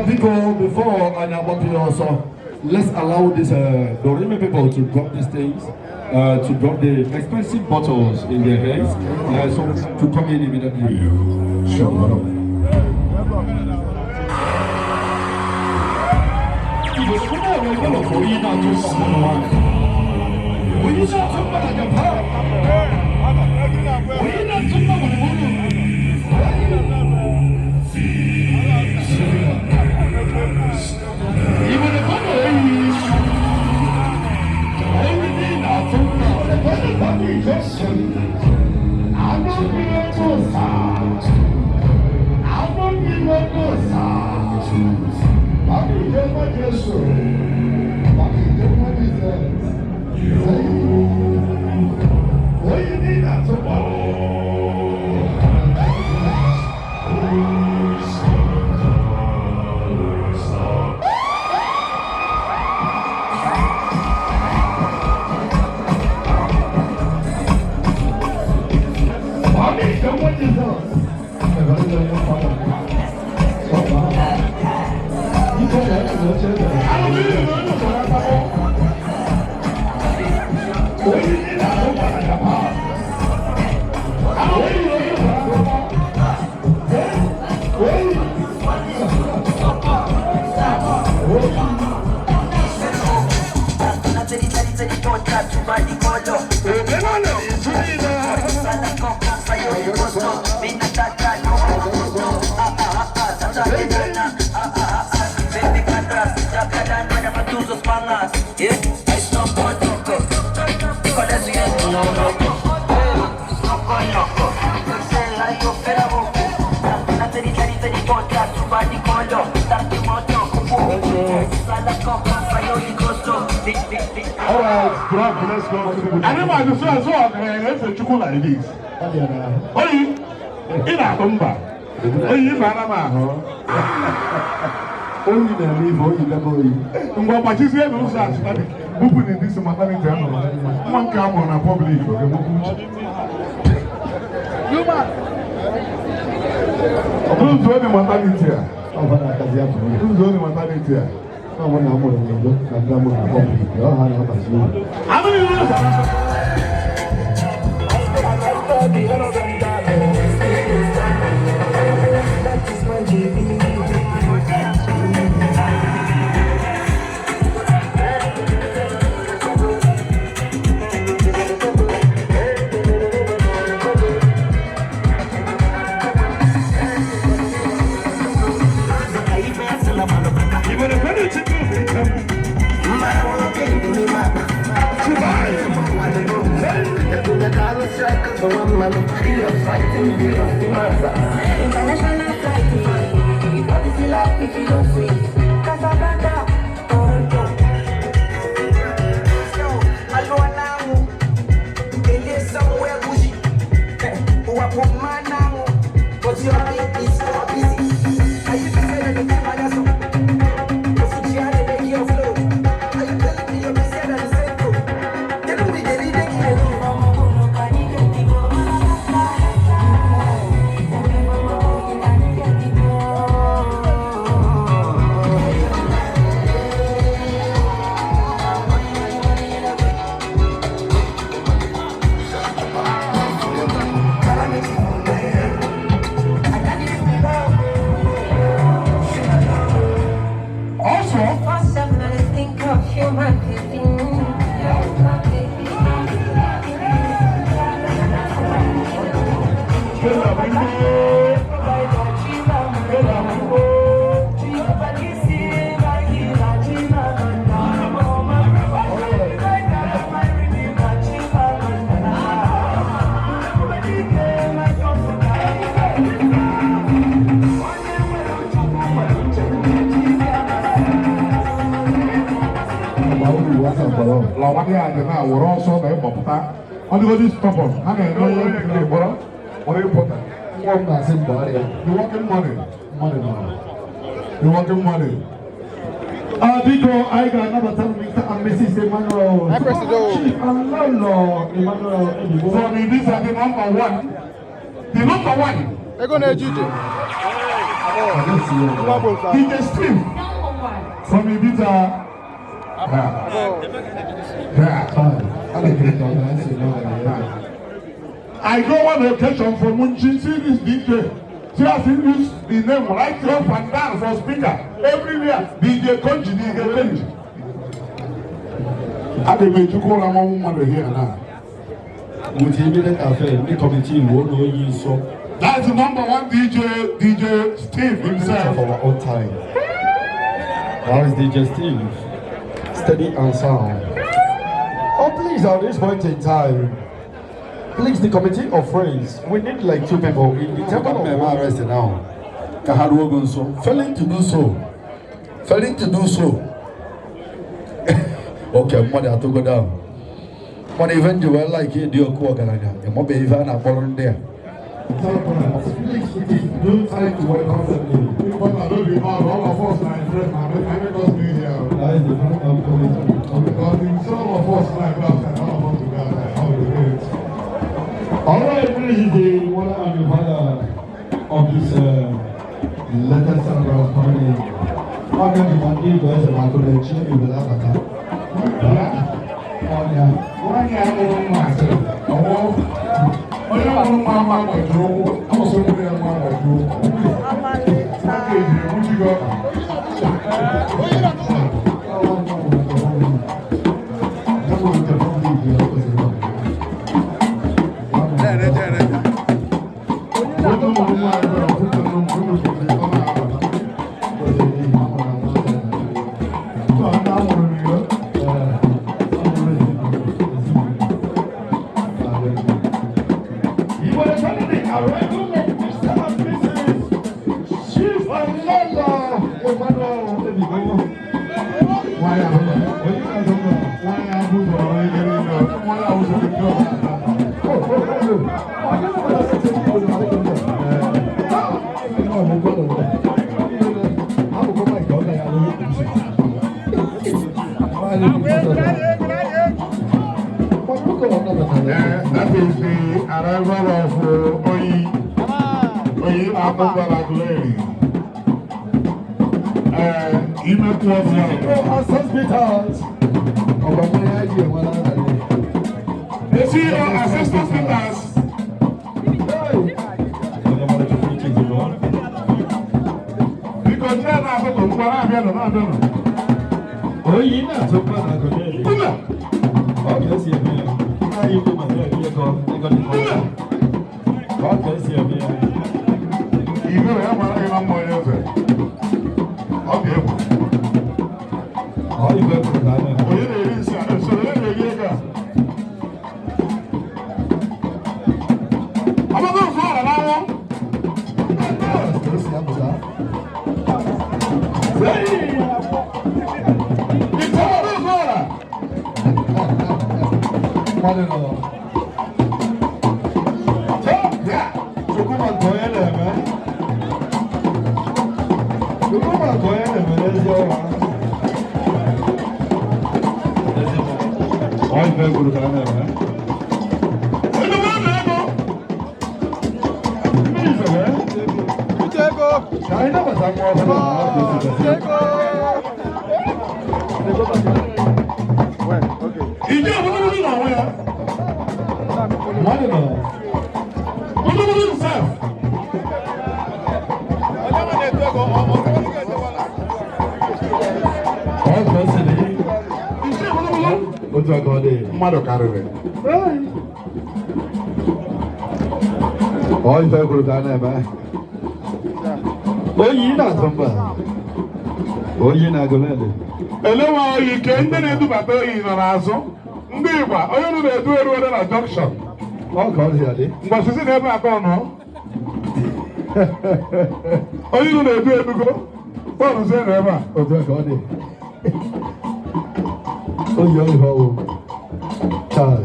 Biko, before anyị agbapụ ya ọsọ, let's allow these Dorime people to drop these things, to drop the expensive bottles in their hands, so to come in immediately. Sure. All right, drop, let's go. Anyị ma ajụ sọ ọgaranya na-efe Chukwu like this. Oyi, ị na-atụ mba. Oyi, ịba ana m ahụ. Oyi na-eme ife, oyi debe oyi. Mgbe ọgbachizie na ụzọ asịta bupụ na ndị si maternity anọ. Nwa nke a mụrụ na public, ọ ga-enwekwu uche. Ọ bụrụ nzu onye maternity a. Ọ bụ na-akazi afọ oyi. Nzu onye maternity a. Ọ bụ na amụrụ n'udo na ndị amụrụ na public, ọ ha na-abazi uru. Abụghị ụzọ. International flight to find. What is life if you don't see? Casablanca, Toronto. Somewhere bougie. But your is busy. Are you saying that the flow? Are you telling me you're busier than the same? Tell me the leading. Also, Think of you, my baby. My baby. Lọnwadị a dị na were ọsọ na ịgbapụta ọ dịgodị stọbọn ha na-eme ihe nkiri gbọrọ were ịpụta. Nwa m na-asị m gbara ya. The working money. Mmadụ nọ. The working money. Biko, anyị ga-anabata Mr. and Mrs. Emmanuel. My president. Chief and Lolo Emmanuel Ebibo. So the these are the number one. The number one. Ego na-eje ije. Nwa bụ nsa. DJ Steve from Ibiza. Yeah. Yeah. I go one occasion for Munchi, see this DJ. See as he use the name right up and down for speaker. Everywhere. DJ Konji, DJ Konji. A ga-eme chukwu ụra mmanwụ mmadụ here now. With Ibiza Cafe, ndị committee wuo na onye nso. That's the number one DJ, DJ Steve himself. Of our own time. That is DJ Steve. Steady and sound. Oh, please, at this point in time, please, the committee of friends, we need like two people in the temple of arrest now. Ka ha ruo ogo nso. Failing to do so. Failing to do so. Okay, mmadụ atụgo down. Mana ife nji wee like ịdị okwu ọgaranya, ịmabe ife a na-akpọrọ ndị a. Please, it is no time to welcome them. But I don't be all of us na in friend, na make us be here. That is the front of committee. Because if some of us like outside, all of us will go outside, all the way. All right, please, the mother and the father of this latest celebration family. Ọbịa dị ma ndị Igbo eze ma akụrụ echi Igbo abata. Ọbịa. Nwaanyị a mụrụ nwa asịrị, ọwụ onye mụrụ nwa ama gbajiri ụkwụ, ọsọ mụrụ ya nwa gbajiri ụkwụ. Nwoke ejiri nwuchi gị ọkpa. Onye mụrụ nwa abịa, ọtụtụ ndị ụmụ kwesịrị ọ na-abata. Ọ ndị a mụrụ n'iro. Igbo the arrival of Mr. and Mrs. Chief and Lolo Emmanuel Ebibo. Nwaanyị ahụ nwaanyị ahụ zọrọ ihe niile, nwaanyị ahụ zọrọ ndị ọbụla. That is the arrival of Oyi Oyi Abubalagleri. Ime Club. Ancestors. The CEO Ancestors Peters. Biko ndị a na-asatọ ngwa na-abịa nọ na-abịa nọ. Oyi na-atụkwa na Gọdeli. Ụlọ. Ọ ga-esi eme ya. Nna anyị ukwu ma na-eri ego ego dị mma. Ọ ga-esi eme ya. Igwe ya mara gị na mma onye eze. Ọ dị egwu. Ọ igwe kwuru ka a na-eme. Onye na-eri nsị a, usoro onye na-eri ego a. apụta. Mmadụ nọ. Chukwuma nke onye na-eme. Chukwuma nke onye na-eme n'ezi ọnwa. Ọ ife gwuru ka a na-eme. Mmiri zoro, eh? Uche ego. Ka anyị nabata nwa ọhụrụ a na ọ ga-esi Uche ego. Ije obodo na onwe ya. Mmadụ nọ. Obodo himself. Ọ ka o siri. Ije obodo. Otu aka ọ dị. Mmadụ karịrị. Ọ ife kwuru ka a na-eme. Oyi na-atụ mba. Oyi na-agụlele. Elewa oyi ke ndị na-edubata oyi nọ n'azụ. Ndị Igba, onye unu na-edu eruole na junction. Ọ ka ọ dị adị. Mgbasisi na ebe atọ nọ. Onye unu na-edu edugo. Bọọlụ sie na ebe a. Otu aka ọ dị. Oyi ọ ihe ọwụ. Taa.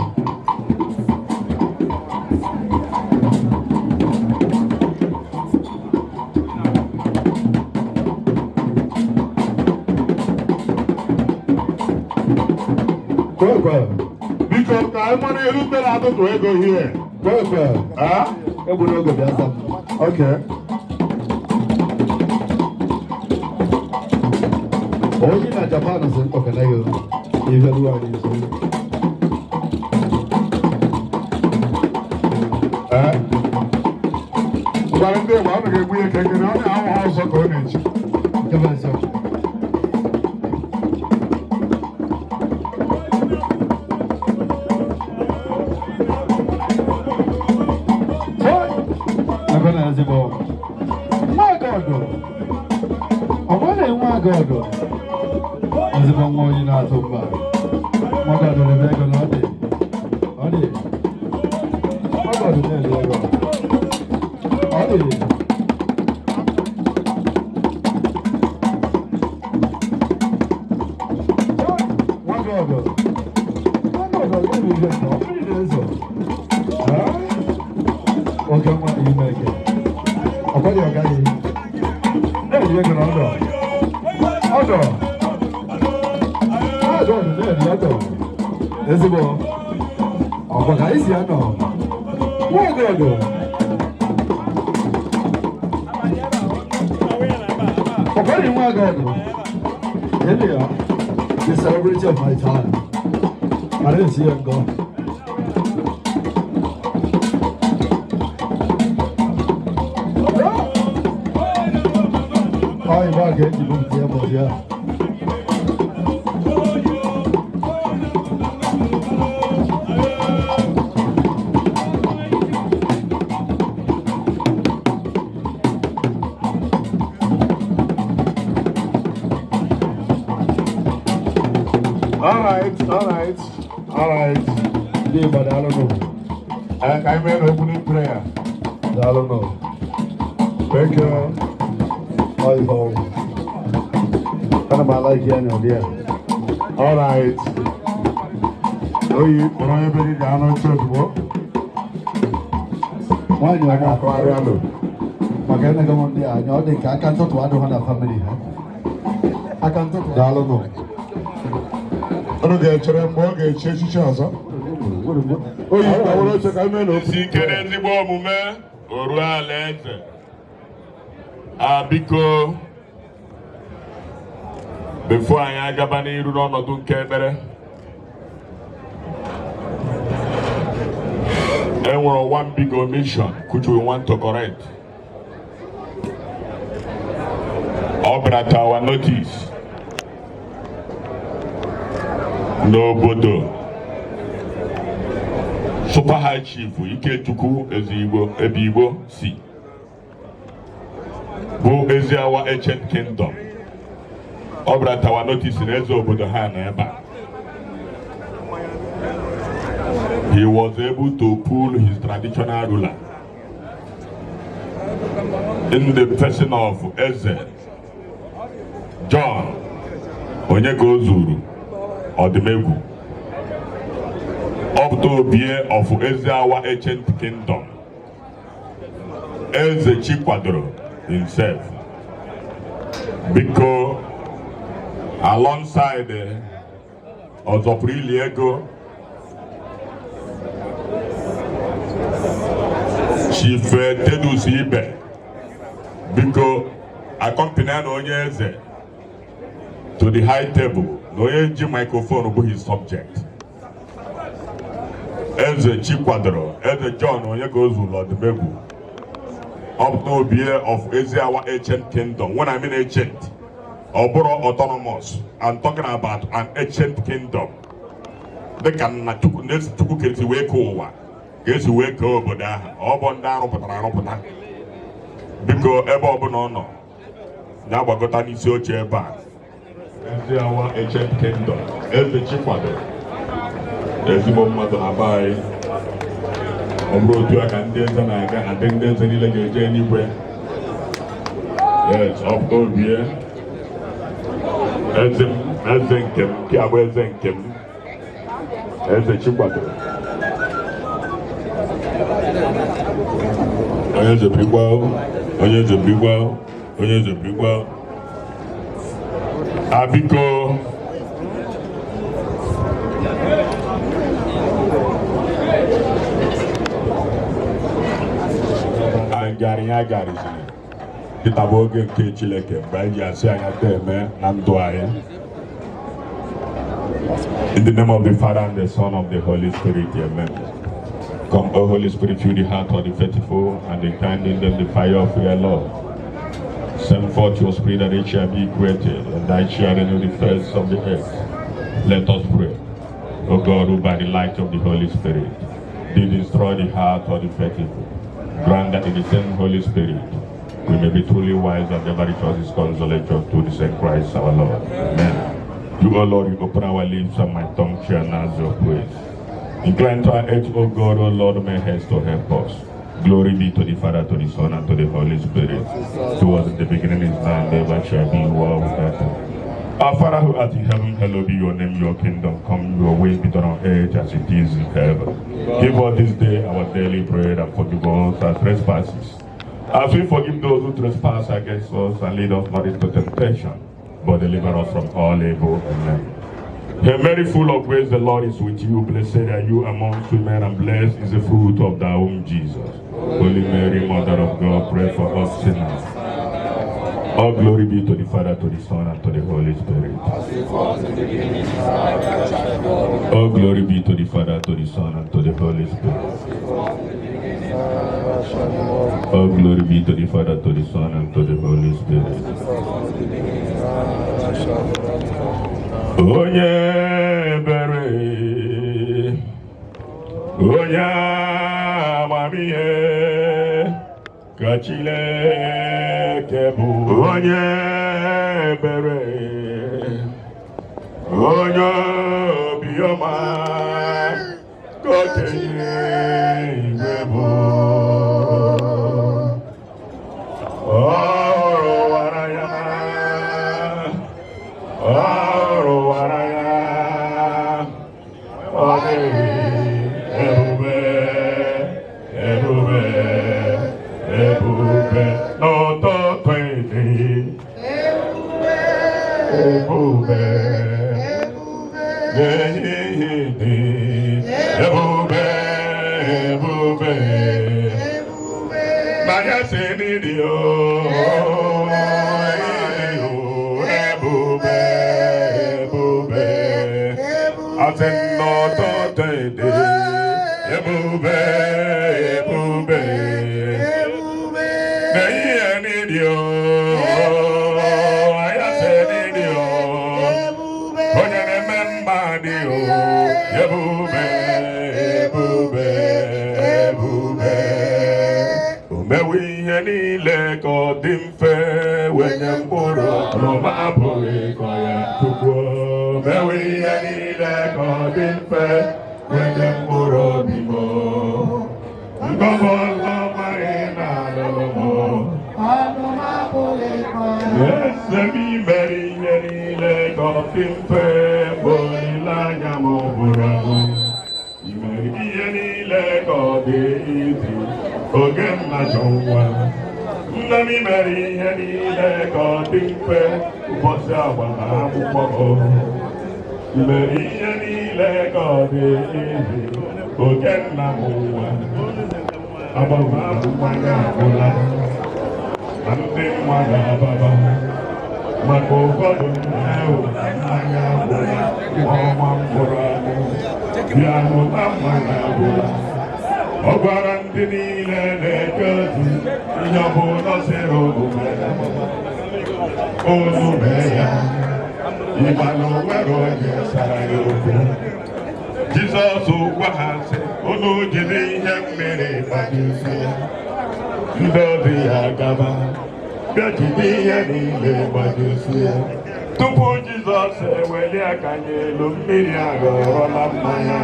Kwekwe. Biko ka anyị mara elu ndị na-atụtụ ego hie. Kwekwe. Ah? Egbuna oge bịa za m. Okay. Oyi na Japan si mkpọkana gị ife ruo anyị nso. Eh? Gwara ndị Igbo, ọ ga-egbu ya kekere, ọ na-ahụ ha ọzọ ka ọ na-eji. Nke bụ eziokwu. Ebe na ezigbo nwa agọdụ, ọ bụrụ na nwa agọdụ, ezigbo nwa onye na-atụ mba, nwa agọdụ na-eme ego na ọ dị, ọ dị, nwa agọdụ na-eri ego, ọ dị. Nwa agọdụ, nwa agọdụ na-eri ego na ọ bụrụ na ezo. Oke nwa ime eke ọkwadị ọgaghị na-eri ego na ọdọ ọdọ ọdọ na-eri ọdọ ezigbo ọkwa ka anyị si anọ nwa ọgọdọ ọkwadị nwa ọgọdọ. Here ya, the celebrity of my time. I didn't see him go. Ọ ịgba ga-eji bupụta ya bọdị ya. All right, all right, all right. Ndị Igbo, daalụ nụ. Ka anyị mee na opening prayer. Daalụ nụ. Thank you. Ọ ife ọnwụ. Ana m ala-ike ya n'ụdị a. All right. Oyi, kpọrọ onye be gị gaa n'oche ozugbo. Nwaanyị A ọma. ga-akọgharị alụ. Maka emego m ndị a anya, ọ dị ka aka ntụtụ adịghị na family ha. Aka ntụtụ. Daalụ nụ. Unu ga-echere mgbe ọ ga-echi echichi ọzọ. Oyi, kpọrọ oche ka anyị mee na Si opening ike prayer. n'ezigbo omume o ruo ala eze. A biko, before anyị agaba n'iru n'ọnọdụ nke ekpere, enwere one big omission which we want to correct. Ọ bịara to our notice n'obodo Super High Chief Ikechukwu Ezigbo Ebigbo si bụ Eziawa Ancient Kingdom, ọ bịara to our notice na eze obodo ha nọ ebe a. He was able to pull his traditional ruler. In the person of Eze John Onyekozuru Odimegwu, Ọpụta Obie of Eziawa Ancient Kingdom, Eze Chikwadoro himself. Biko, alongside Ọzọpụrụ ili ego, Chief Tedus Ibe, biko accompany na onye eze to the high table na onye ji microphone bụ his subject. Eze Chikwadoro, Eze John Onyekozuru Odimegwu, Ọpụta Obie of Eziawa Ancient Kingdom. When I mean ancient, ọ bụrụ autonomous, I'm talking about an ancient kingdom. Dịka nna Chukwu na-esi Chukwu ka esi wee kee ụwa, ka esi wee kee obodo ahụ, ọ bụ ndị arụpụtara arụpụta. Biko, ebe ọbụla ọ nọ, na-agbagota n'isi oche ebe a. Eziawa Ancient Kingdom, Eze Chikwadoro, ezigbo mmadụ na be anyị. Ọ bụrụ otu a ka ndị eze na-aga adị, ndị eze niile ga-eje eluigwe. Yes, Ọpụta Obie, eze m, eze nke m, nke abụ eze nke m, Eze Chikwadoro. Onye eze birikwa, onye eze birikwa, onye eze birikwa. Abiko, anyị ya gariziri kịta bụ oge nke Chineke mgbe anyị ji asị anya eme na ndụ anyị. In the name of the Father, and the Son, of the Holy Spirit, amen. Come, O Holy Spirit, fill the heart of the faithful and inkindle in them the fire of your love. Send forth your Spirit, and it shall be created, and thy shall renew the face of the earth. Let us pray. O God, who by the light of the Holy Spirit did instruct the heart of the faithful, grant that in the same Holy Spirit we may be truly wise and ever rejoice his consolation through the same Christ our Lord. Amen. You, O Lord, you open our lips, and my tongue shall announce your praise. Incline to our aid, O God, O Lord, make haste to help us. Glory be to the Father, to the Son, and to the Holy Spirit. Who was in the beginning, is now, and ever shall be, world without end. Our Father who art in heaven, hallowed be your name, your kingdom come, your will be done on earth as it is in heaven. Give us this day our daily bread, and forgive us our trespasses, as we forgive those who trespass against us, and lead us not into temptation, but deliver us from all evil. Amen. Hail Mary, full of grace, the Lord is with you. Blessed are you amongst women, and blessed is the fruit of thy womb, Jesus. Holy Mary, Mother of God, pray for us sinners. All glory be to the Father, to the Son, and to the Holy Spirit. All glory be to the Father, to the Son, and to the Holy Spirit. All glory be to the Father, to the Son, and to the Holy Spirit. Onye ebere, onye amamihe ka Chineke bụ. Onye ebere, onye obiọma ka Chineke bụ. Ọ hụrụ ụwa n'anya, ọ hụrụ ụwa n'anya, ọ dịghị ebube, ebube, ebube n'ụtụtụ ịdị ebube, n'ehihie dị ebube, ebube n'anyasị n'ịdị o ebube, ebube asị n'ụtụtụ ịdị ebube, ebube n'ehihie n'ịdị o anyasị n'ịdị o onye na-eme mma dị o ebube, ebube, ebube. O mewe ihe niile ka ọ dị mfe wenye mkpụrụ ọma apụghị ịkọ ya. Chukwu o mewe ihe niile ka ọ dị mfe wenye mkpụrụ obi m ngọbọ ọmaghị na-alụlụ m. Nne m mere ihe niile ka ọ dị mfe mgbe olileanya m gwụrụ agwụ. I mere ihe niile ka ọ dị izi oge m na-achọ nwa. Nne m mere ihe niile ka ọ dị mfe ụbọchị agbamakwụkwọ m. I mere ihe niile ka ọ dị izi oge nna m nwa. Agbamakwụkwọ ya agwụla na ndị mmadụ ababa maka ụfọdụ ndị ahụ mmanya agwụla, ọma mkpụrụ agwụ bịa hụta mmanya agwụla. Ọ gwara ndị niile na-eje ozi ihe ọbụla sịrị omume unu mee ya, ịma na o nwere onye sara ya okwu. Jizọs gwa ha sị, unu jiri ihe mmiri gbajisie. Ndị ozi ya gaba bịa jide ihe niile gbajisie. Tupu Jizọs eweli aka ya elu, mmiri aghọrọla mmanya.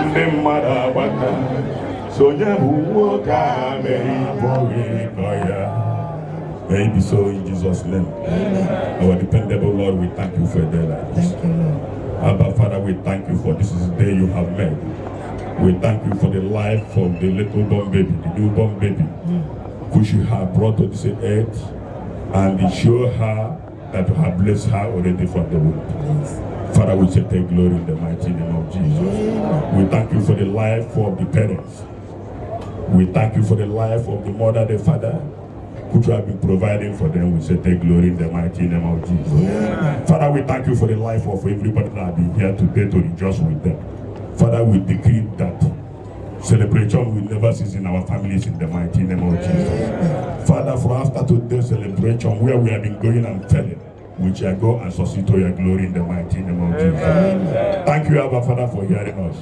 Ndị mmadụ agbaka sonye bụ nwoke a mere ịbụghị ịkọ ya. May it be so in Jesus' name. Our dependable Lord, we thank you for a day like this. Thank you, Lord. Abba Father, we thank you for this is the day you have made. We thank you for the life of the little born baby, the newborn baby, which you have brought to this earth, and show her that you have blessed her already from the womb. Father, we say take glory in the mighty name of Jesus. We thank you for the life of the parents. We thank you for the life of the mother, the father, which you have been providing for them. We say take glory in the mighty name of Jesus. Father, we thank you for the life of everybody that have been here today to rejoice with them. Father, we decree that celebration will never cease in our families in the mighty name of Jesus. Father, for after today's celebration, where we have been going and failing, we shall go and succeed to your glory in the mighty name of Jesus. Thank you, Abba Father, for hearing us.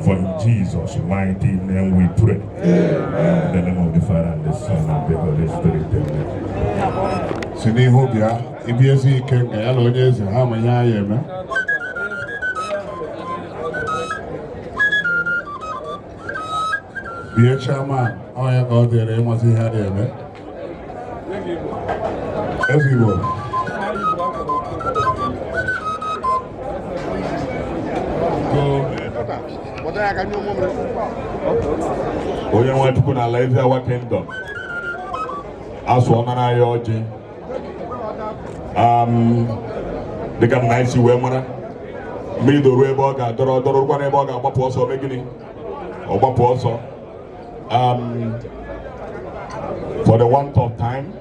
For in Jesus' mighty name we pray. In the name of the Father, and the Son, and the Holy Spirit. Amen. Si n'ihu bịa ibi ezi ike nga ya na onye eze ha ma ihe anyị eme. Bie chairman, ọ ya ka ọ dịrị ịmasị ihe a na-eme. Eze Igbo. Onye nwe Chukwu na ala Eziawa Kingdom asụọ nara ya ọjị. Dịka m na isi wee mara, mmiri doruo ebe ọ ga-adọrọ dọrọkwa n'ebe ọ ga-agbapụ ọsọ, mee gịnị, ọ gbapụ ọsọ. For the want of time,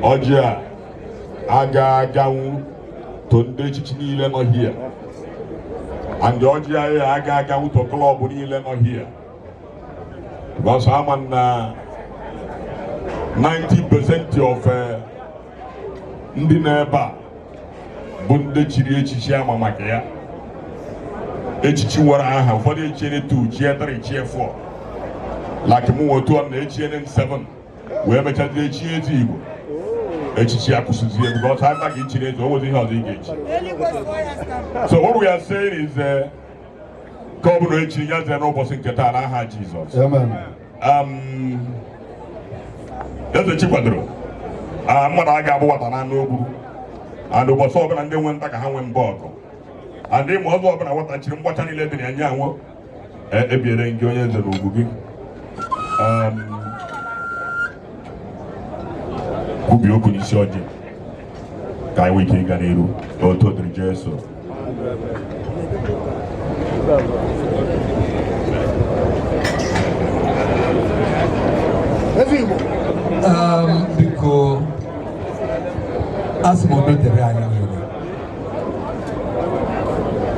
ọjị a aga aganwu to ndị echichi niile nọ here, and ọjị a aga aganwu to club niile nọ here, because ama na 90% of ndị nọ ebe a bụ ndị chiri echichi ama maka ya. Echichi nwere aha, ụfọdụ echiene 2, chie 3, chie 4, like mụ nwe otu ọ na echiene m 7 wee mechazie echie eze Igbo. Echichi akwụsịzie because aka gị chiri eze, o nwezi ihe ọzọ ị ga-echi. So what we are saying is ka ọ bụrụ echi ya zee n'ụbọchị nke taa n'aha Jizọs. Amen. Eze Chikwadoro, mmadụ a ga-abụ nwata na anụ ogburu, and ụbọchị ọbụla ndị nwe nta ka ha nwee mbọ ọgụ, and ịma ọzọ ọbụla nwata chiri mgbacha niile dị na ya nye anwụ ebiere gị onye eze n'ugwu gị. Kwubie okwu n'isi ọjị ka anyị nwee ike ịga n'iru. Otu dịrị Jesu. Biko, asị m udo dịrị anyị niile,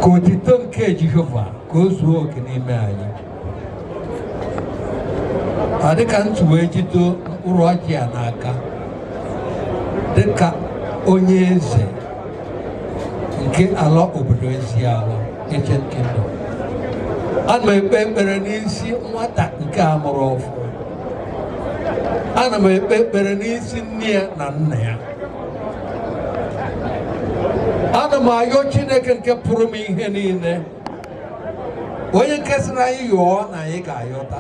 ka otito nke Jehova ka o zuo oke n'ime anyị. Ọ dịka ntụ wee jido mkpụrụ ọjị a n'aka dịka onye eze nke ala obodo Eziawa Ancient Kingdom, ana m ekpe ekpere n'isi nwata nke a mụrụ ọfụ, ana m ekpe ekpere n'isi nne ya na nna ya, ana m ayọ Chineke nke pụrụ m ihe niile, onye nke sịrị anyị yọọ na anyị ga-ayọta,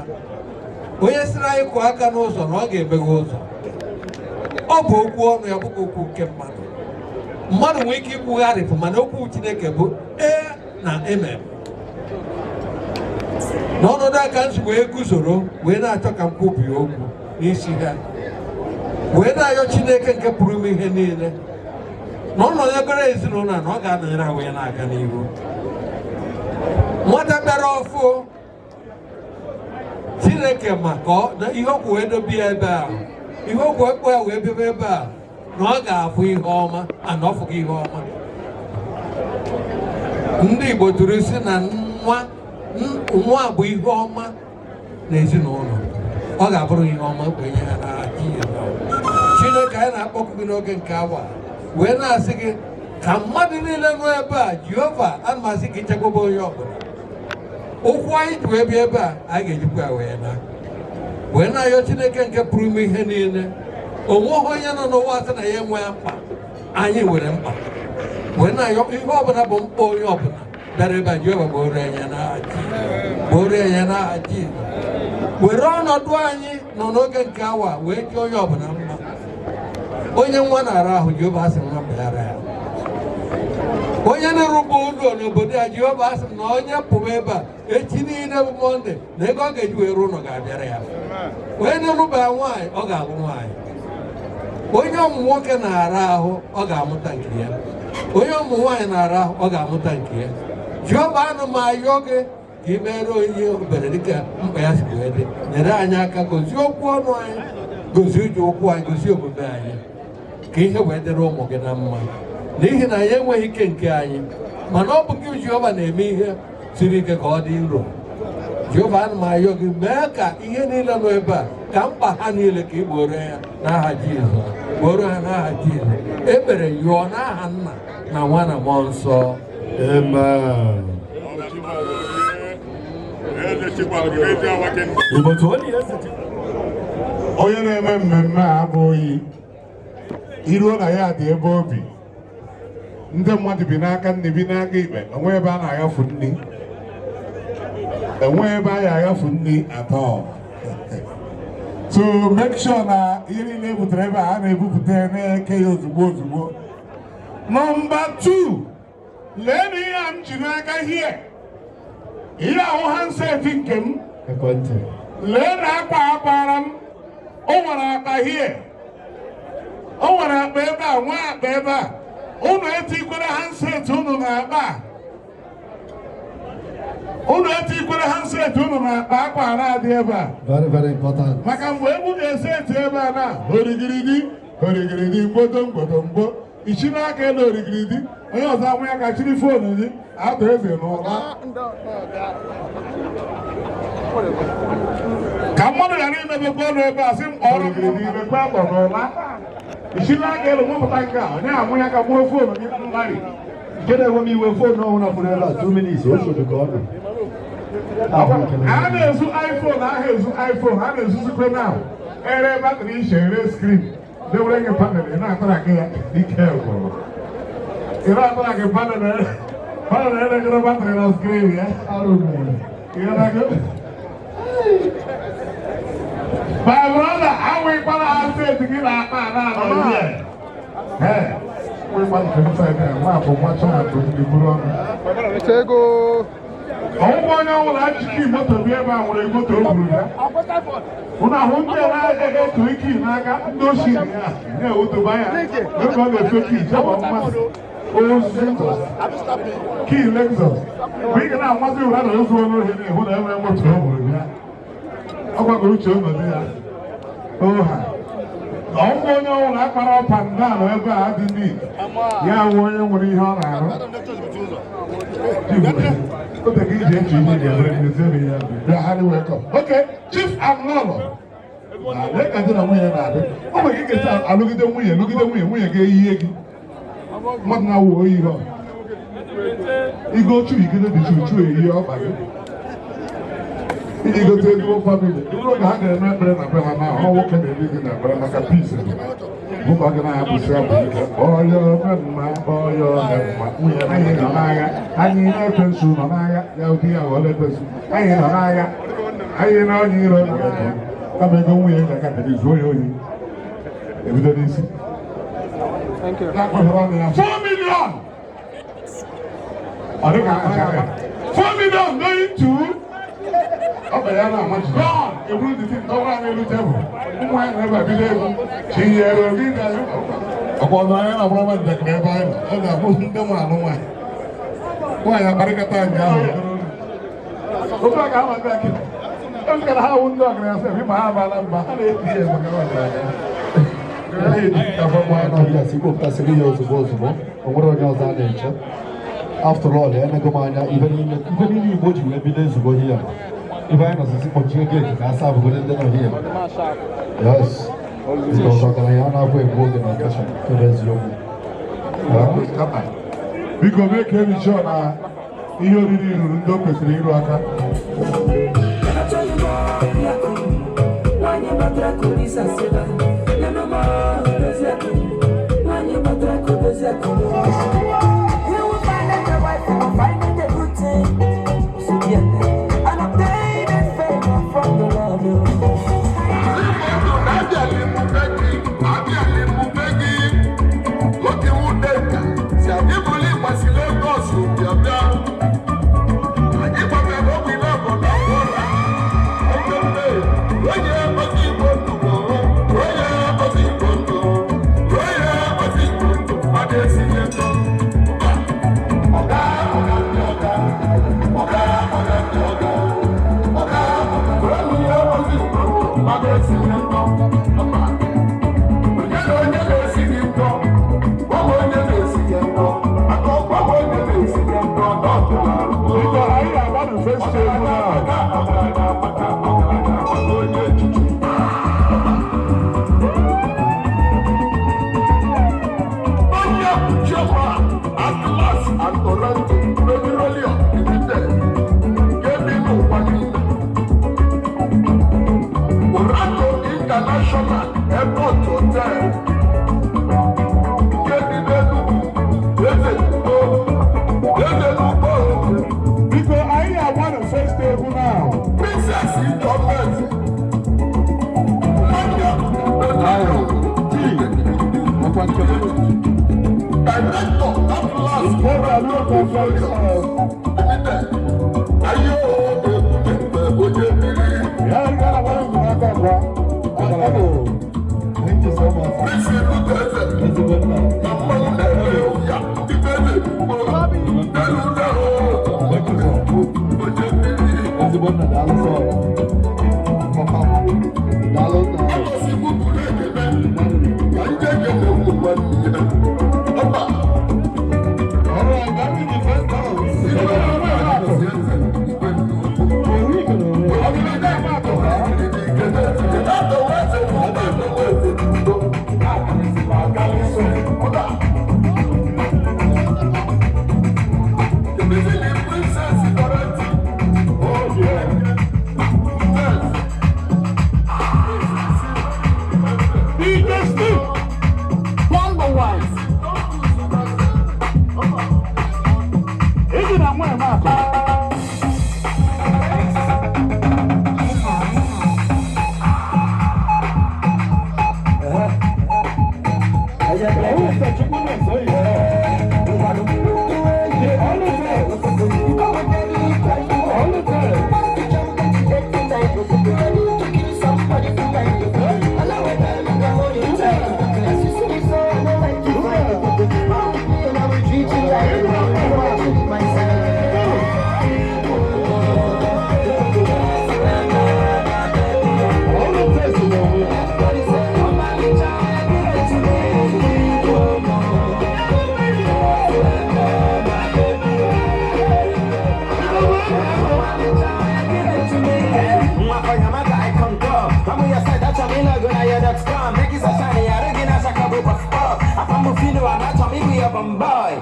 onye sịrị anyị kụọ aka n'ụzọ na ọ ga-emeghe ụzọ. Ọ bụ okwu ọnụ ya, bụghị okwu nke mmadụ. Mmadụ nwere ike ikwugharịpụ, mana okwu Chineke bụ ee na amen. N'ọnọdụ aka nsi wee guzoro wee na-achọ ka m kwubie okwu n'isi ha, wee na-ayọ Chineke nke pụrụ ime ihe niile na ọ nọnyegoro ezinụlọ a, na ọ ga-anọnyere ha wee na-aga n'ihu. Nwata bịara ọfụ, Chineke ma ka ọ na ihe okwu wee dobe ya ebe a, ihe okwu ekpo ya wee bịaba ebe a, na ọ ga-afụ ihe ọma, ana ọ fụghị ihe ọma. Ndị Igbo tụrụ si na nwa nwa bụ ihe ọma n'ezinụlọ. Ọ ga-abụrụ ihe ọma wee nye ha n'aha Jizọs. Chineke, anyị na-akpọku gị n'oge nke awa, wee na-asị gị ka mmadụ niile nọ ebe a, Jehova, ana m asị ka ichekwaba onye ọbụla. Ụkwụ anyị ji wee bịa ebe a, anyị ga-ejikwa ya wee na wee na-ayọ Chineke nke pụrụ ime ihe niile. Onweghị onye nọ n'ụwa sị na ya enweghị mkpa. Anyị nwere mkpa, wee na-ayọ ihe ọbụla bụ mkpa onye ọbụla bịara ebe a, Jehova, gboro anya n'aha Jizọs, gboro anya n'aha Jizọs. Were ọnọdụ anyị nọ n'oge nke awa wee chọọ onye ọbụla mma. Onye nwa na-ara ahụ, Jehova, asị m nwa bịara ya. Onye na-erugbu ụlọ n'obodo ya, Jehova, asị m na onye pụrụ ebe a echi niile bụ Monday, na ego ọ ga-eji wee ruo ụlọ ga-abịara ya. Onye na-erụba nwaanyị, ọ ga-alụ nwaanyị. Onye ọmụ nwoke na-ara ahụ, ọ ga-amụta nke ya. Onye ụmụ nwaanyị na-ara ahụ, ọ ga-amụta nke ya. Jehova, anụ m ayọ gị ka ị mere onye obere dịka mkpa ya si wee dị. Nyere anyị aka, gozie okwu ọnụ anyị, gozie uche okwu anyị, gozie omume anyị, ka ihe wee dịrị ụmụ gị na mma, n'ihi na anyị enweghị ike nke anyị, mana ọ bụ gị, Jehova, na-eme ihe siri ike ka ọ dị nro. Jehova, ana m ayọ gị, mee ka ihe niile nọ ebe a, ka mkpa ha niile, ka ị gboro ya n'aha Jizọs, gboro ha n'aha Jizọs. Ekpere yụọ n'aha Nna na Nwa na Mmụọ Nsọ. Amen. Igbo tụọ onye eze. Onye na-eme mmemme a abụghị iruo na ya dị ebe obi ndị mmadụ bi n'aka nne, bi n'aka ikpe. Enwe ebe a na-aghafu nri, enwe ebe a ga-aghafu nri atọ. So make sure na ihe niile e butere ebe a, a na-ebupụta ya, na-eke ya ozugbo ozugbo. Number 2, lee na ihe a m ji n'aka hie, ihe ahụ handset nke m. Ekwentị. Lee na akpa akpara m. O nwere akpa hie, o nwere akpa ebe a, nwa akpa ebe a. Unu etikwere handset unu na akpa a. Unu etikwere handset unu na akpa akwa a na-adị ebe a. Very, very important. Maka mgbe egwu ga-ese eti ebe a na origiridi origiridi, mgbodo mgbodo mgbo, ichi n'aka elu origiridi, onye ọzọ amụ ya ka chiri phone gị atụ eze n'ụra, ka mmadụ ghara imebekwa ọnụ ebe a sị m origiridi mekwe akpọ n'ụra, ichi n'aka elu mụpụta nke a, onye amụ ya ka gbuo phone gị mmadụ. Nke na-enwe m iwe, phone ọhụrụ fụrụ ebe a 2 minutes, o sodo ka ọ nọ. Ahụ nke A na-ezu iPhone ahụ, ezu iPhone a na-ezuzikwe now, ere battery iche, ere screen, dewere gị panel, ị na-atara gị ya. Ike gwụrụ, ị na-atara gị panel, panel eregoro battery na screen ya. Arụ mere. Ịghọtago? My brother, awụkwala handset gị na-akpa ana anọ ihe. Ee, nwekwa nke nside a, nwa bụ nwa chọrọ ndị buru ọnụ. Ego. Ọgwụgwọ onye ọbụla jiki moto bi ebe a nwere moto o buru ya. Ụnụ ahụ ndị na-eto ike n'aka ndị oshi ya na-ewutoba ya oge ọ na-efe kii chọba mmasị ozu kii Lexus. Mgbe ị ga na-amasị ụra na ozu onye ohi na-ehụ na enwere moto o buru ya. Ọ gwago uche ọnọdụ ya. Oha. Ọgwụgwọ onye ọbụla akpara up and down ebe a dị neat. Ya wụ onye nwere ihe ọ na-arụ. Oge gị ji eche ihe ga-emere n'ezinụlọ ya bịa ha welcome. Okay, Chief Amlolo. Lee ka di na nwunye na-adị. O nwere ike isi alụgide nwunye, lụgide nwunye, nwunye ga-eyie gị. Mmadụ na-awụ oyi ihe ọ. Igo chu igide dị chu chu eyi ọkpa gị. Iji gote ezigbo family. Ịbụrụ ka ha ga-eme ekpere na be ha na ọ nwoke na-eme gị na ekpere maka peace dị. Bụ ka ọ ga na-abụsị abụ ike. Onye ome mma, onye ome mma. Nwunye anyị nọ n'agha. Anyị na-ekwensu nọ n'agha. Ya ụdị ya ghọrọ ekwensu. Anyị nọ n'agha. Anyị na onye iro nọ n'agha. Kama ego nwunye ga-aka zuo ya ohi. Ebido n'isi. Thank you. Na-akpọghị ọnụ ya. 4 million! Ọ dịka akpachara ya. 4 million going to ọ bụ ya na amachi. Gone! Eburu the thing dọwara n'elu tebụl. Ụmụ anyị na-ebe a bido egwu. Chinyere obi na ọkwa ọnụ anyị na-agbara ma njakịrị ebe anyị nọ. Ọ ga-abụ ndị nwe alụ nwaanyị. Nwaanyị akparịkọta nke ahụ. Otu a ka ha ma ndị akịrị. Otu ka ha wụ ndị ọgaranya sef, ịma ha abaala mba, ha na-eti ya maka na ọgaranya. Nwaanyị si kpopụtasịrị ya ozugbo ozugbo, o nwere onye ọzọ a na-eche. After all, enego m anya ibe niile ibe niile Igbo ji wee bido ezugbo here. Ibe anyị nọsisi kpọchie gate ka asa abụgodo ndị nọ here. Yes. Because ọgaranya a na-abụ egbu oge na occasion, kebe eziokwu. Biko mee ka emi sure na ihe oriri ruru ndị o kwesịrị iru aka. Nwanyị batara kolisa sịba nenoma doziakụ, nwanyị batara kodoziakụ. You will find a wife, you will find a good thing. So yeah, and obtain a favor from the Lord. Oke wudeka si anyị bụrụ ịgbasi Lagos bịa bịa anyị gbatara ogbe ile bụ na ụra oke mbe onye ozi Igbo ndụ bụ onye ozi Igbo ndụ, onye ozi Igbo ndụ mmadụ esighi ndụ. Ọga ọga ndị ọga, ọga ọga ndị ọga, ọga onye ozi Igbo ndụ mmadụ esighi ndụ. Mba, onye na onye na-esighị ndụ, gwa onye na-esighị ndụ, maka ọgwa onye na-esighị ndụ n'ọdịnala. Biko anyị ga-agba the first table now. Onye echichi. Onye Chairman, Atlas and Orlando Petroleum Limited, nke dị n'ụwa niile. Orlando International Airport Hotel, nke dị n'Enugu, Eze N'Ugbo, Eze N'Ugbo. Biko anyị ga-agba the first table now. Princess Gọọmenti. Nwanne Director, Atlas Orlando Petroleum Limited. Ayo ebube onye mmiri. Ya ga-agba n'aka gwa. Thank you so much. Prince Ebuka Ezigbo nna. Na mmanwụ na-ere ya ibe na-egbugbo elu na Thank you, sir. onye mmiri. Ezigbo nna, daalụ sọ. Papa m, daalụ nna. Ọsị gbupụrụ ekele ka nje ekele ụmụ nwanne ya. Ọba. All right, that is the first dance. DJ Steve. Number one. Iji na nwa eme akụ.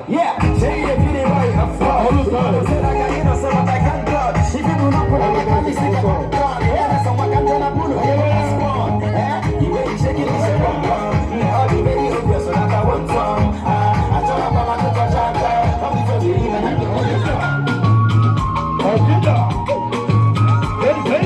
Yeah, say you feel the boy of course. Say like I know so what I can touch. If you do not put on my candy, say I can done. Yeah, that's what I'm gonna pull. Yeah, spawn. Eh, you way you shake it, it's a bum bum. All the baby obvious, so that I want some. I tell her mama to touch her. From the first even I'm the only one. Ọ̀kídà. Hey, hey.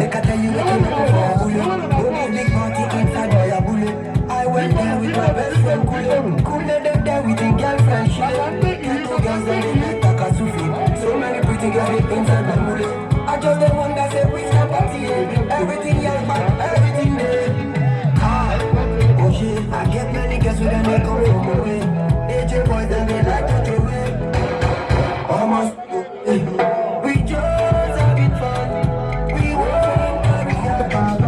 Make I tell you what I'm looking for, bullet. Only big party inside boy a bullet. I went there with my best friend Kule. Kule them there with the girlfriend Shile. Get two girls and they like Takasufi. So many pretty girls they inside my bullet. I just the one that say we can party. Eh. Everything yeah, but everything there. Ah, oh shit. I get many girls with them they come from away. AJ boys them they like to throw away. Almost. Eh. We just having fun. We won't carry on.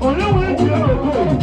Onye nwere ji ya na-ekwu?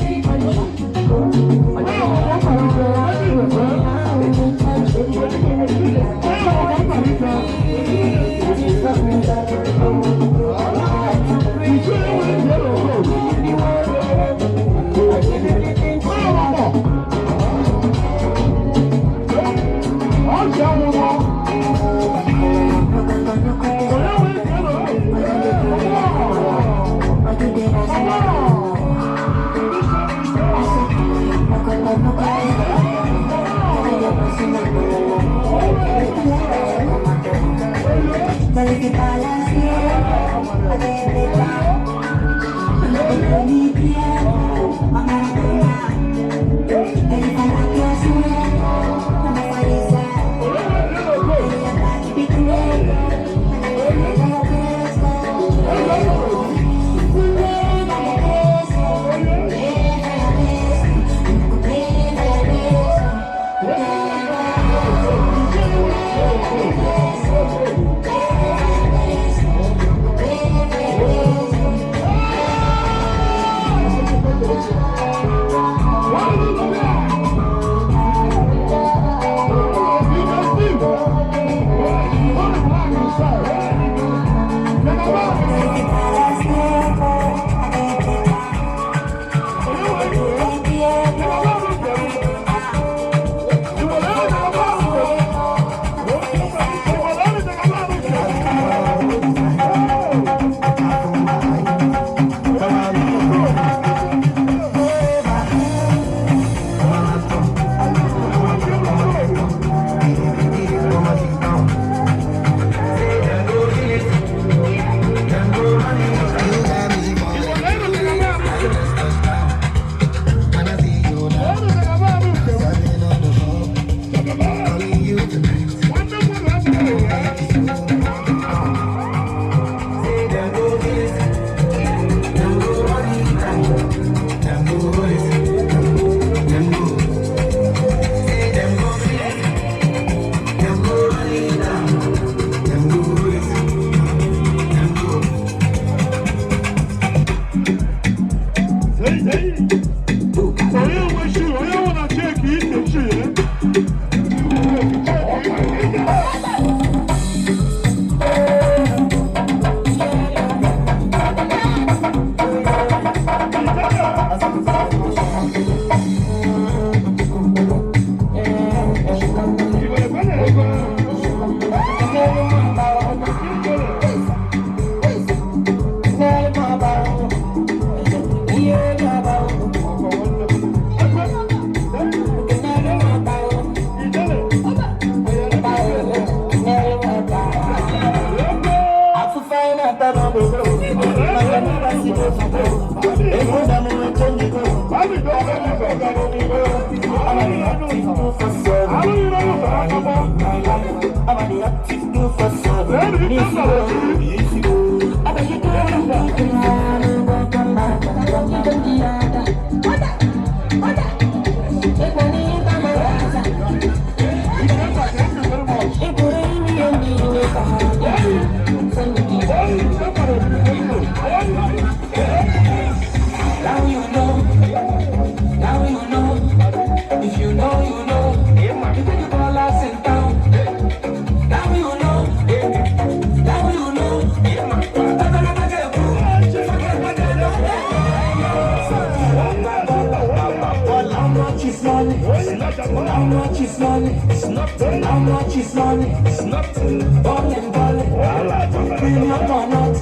How much is money? It's nothing. How much is money? It's nothing. Ballin', ballin'. Premium or not.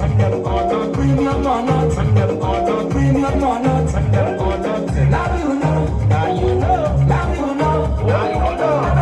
Premium or not. Premium or not. Now you know. Now you know. Now you know. Now you know.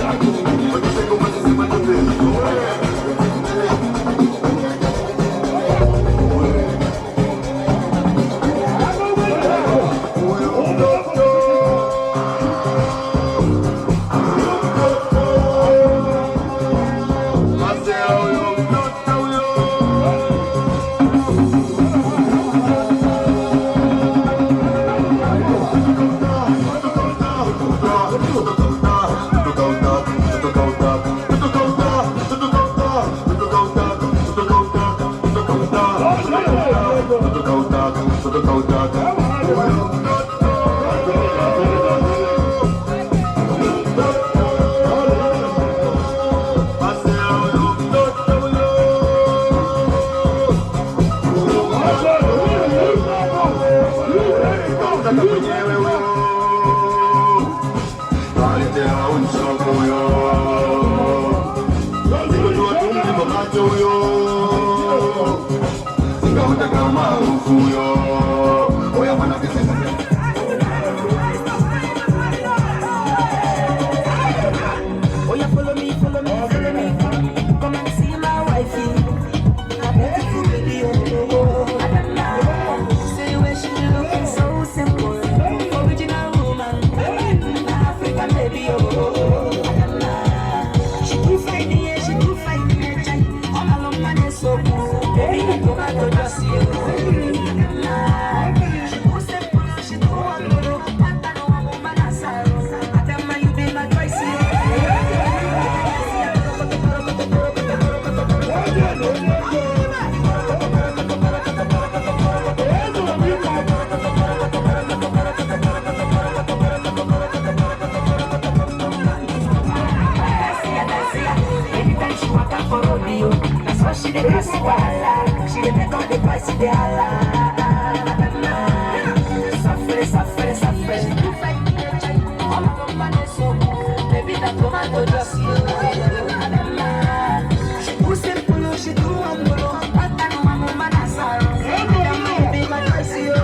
Thank you. Oh, yeah, follow me, follow me, follow me. Come and see my wifey. My beautiful baby, oh, oh, oh. See where she looking so simple. Original woman. African baby, oh, oh, oh. She too fine, yeah, she too fine, yeah, child. All along, man, is so cool. Baby, tomato just you. She too simple, she too humble. I tell my you be my choice, yeah. Anytime she walk out for rodeo, that's why she dey cause wahala. She dey make all the boys dey holla. Suffer, suffer, suffer. She too fine, all of them are so cool. Baby, that tomato just you. She too simple, she too humble. But I know I'm a man, I'm sorry. Be my choice, yo.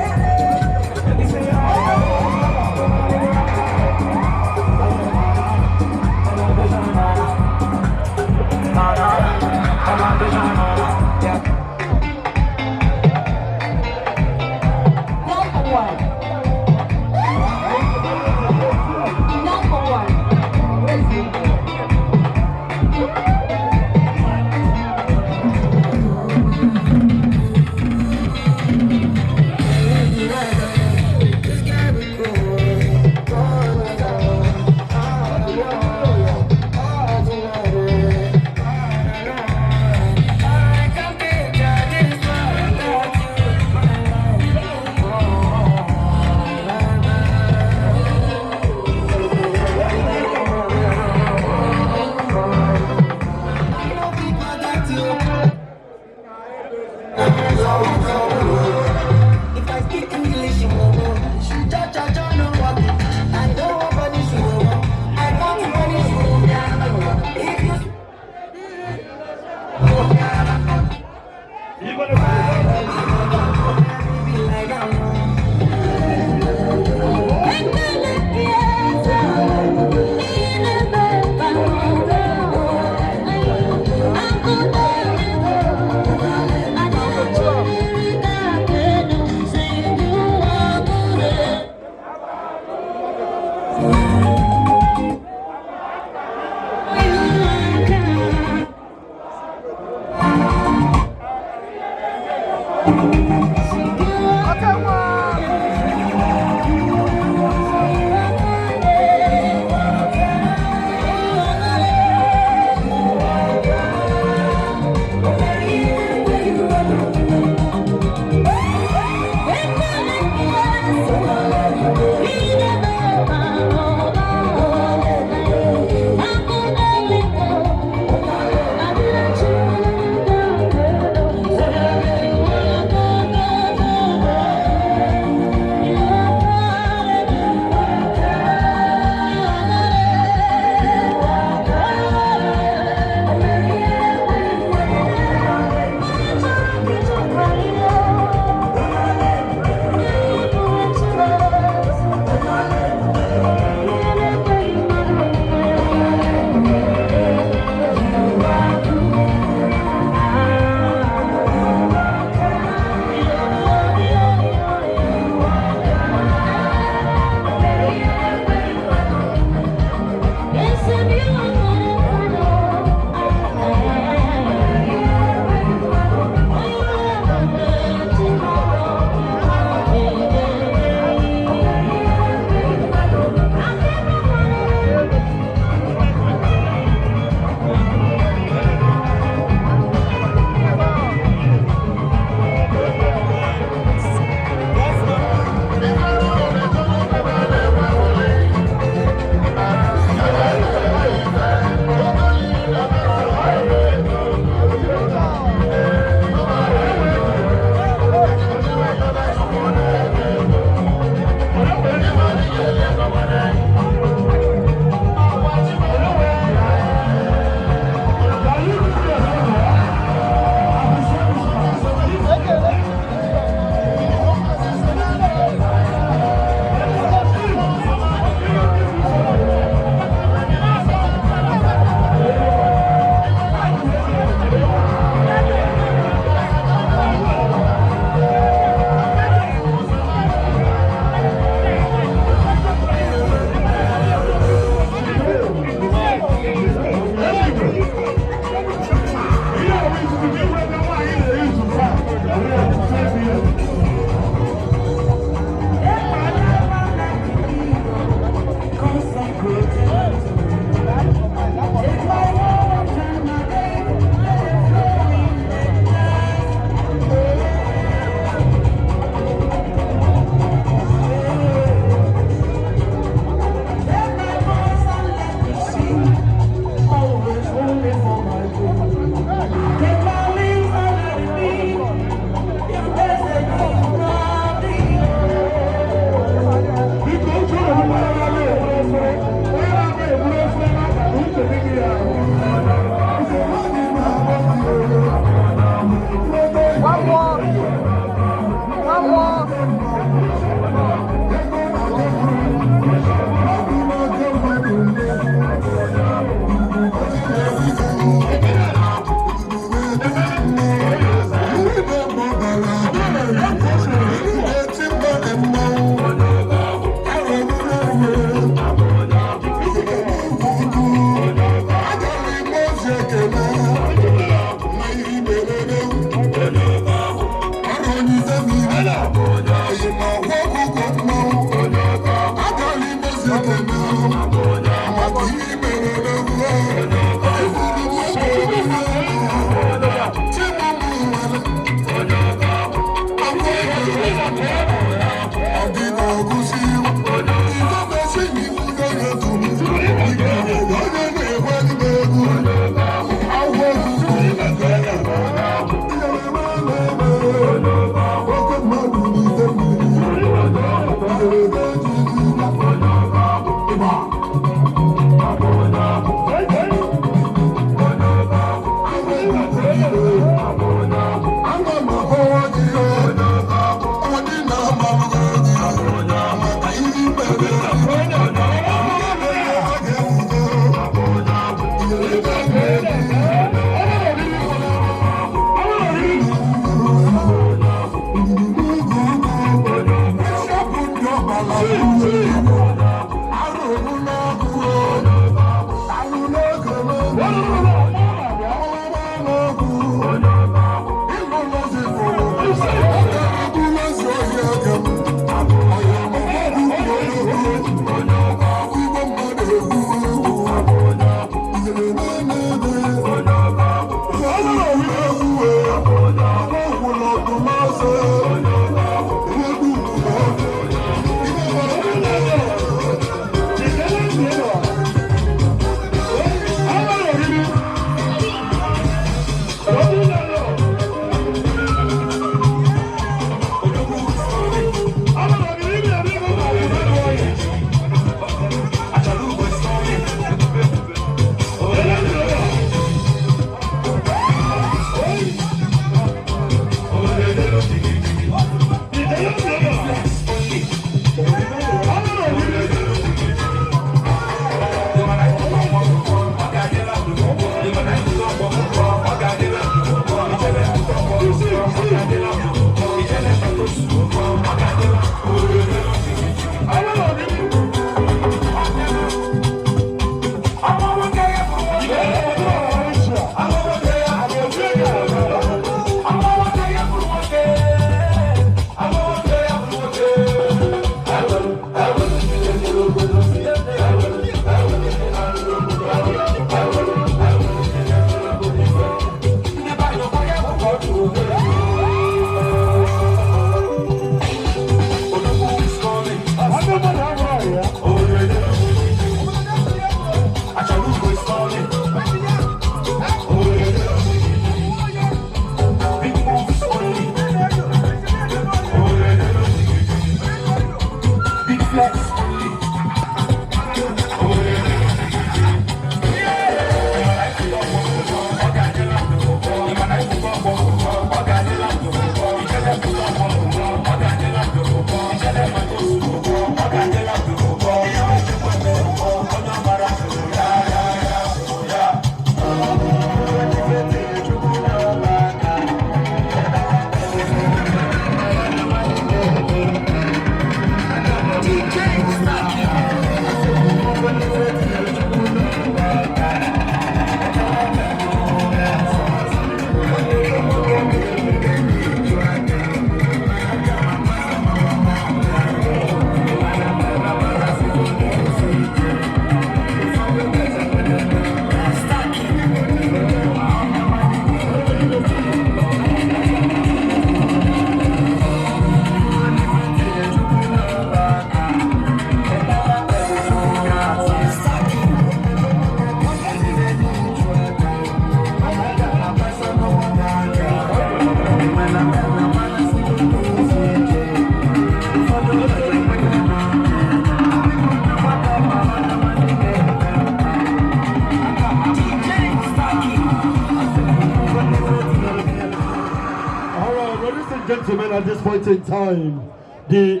At this point in time, the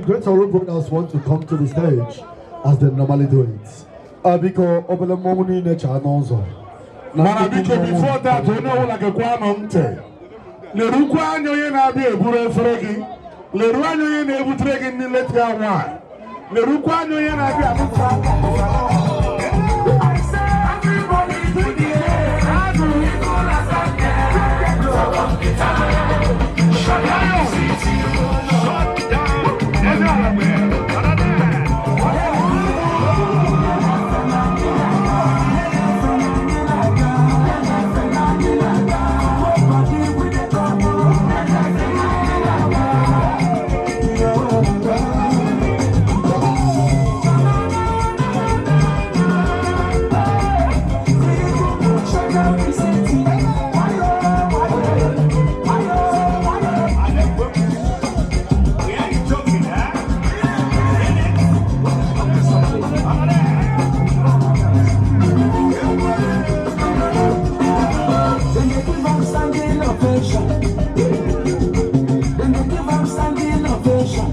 great Oru brothers want to come to the stage as they normally do it. Biko, obele mmọnwụ niile chaa n'ụzọ. Na Mana nnukwu biko, mmọnwụ. Before that, onye ọbụla gekwa nọ ntị. Lerukwa anya onye na-abịa eburu efere gị. Leruo anya onye na-ebutere gị ndị leta nwaanyị. Lerukwa anya onye na-abịa abụta. Then they give am standing ovation. Then they give am standing ovation.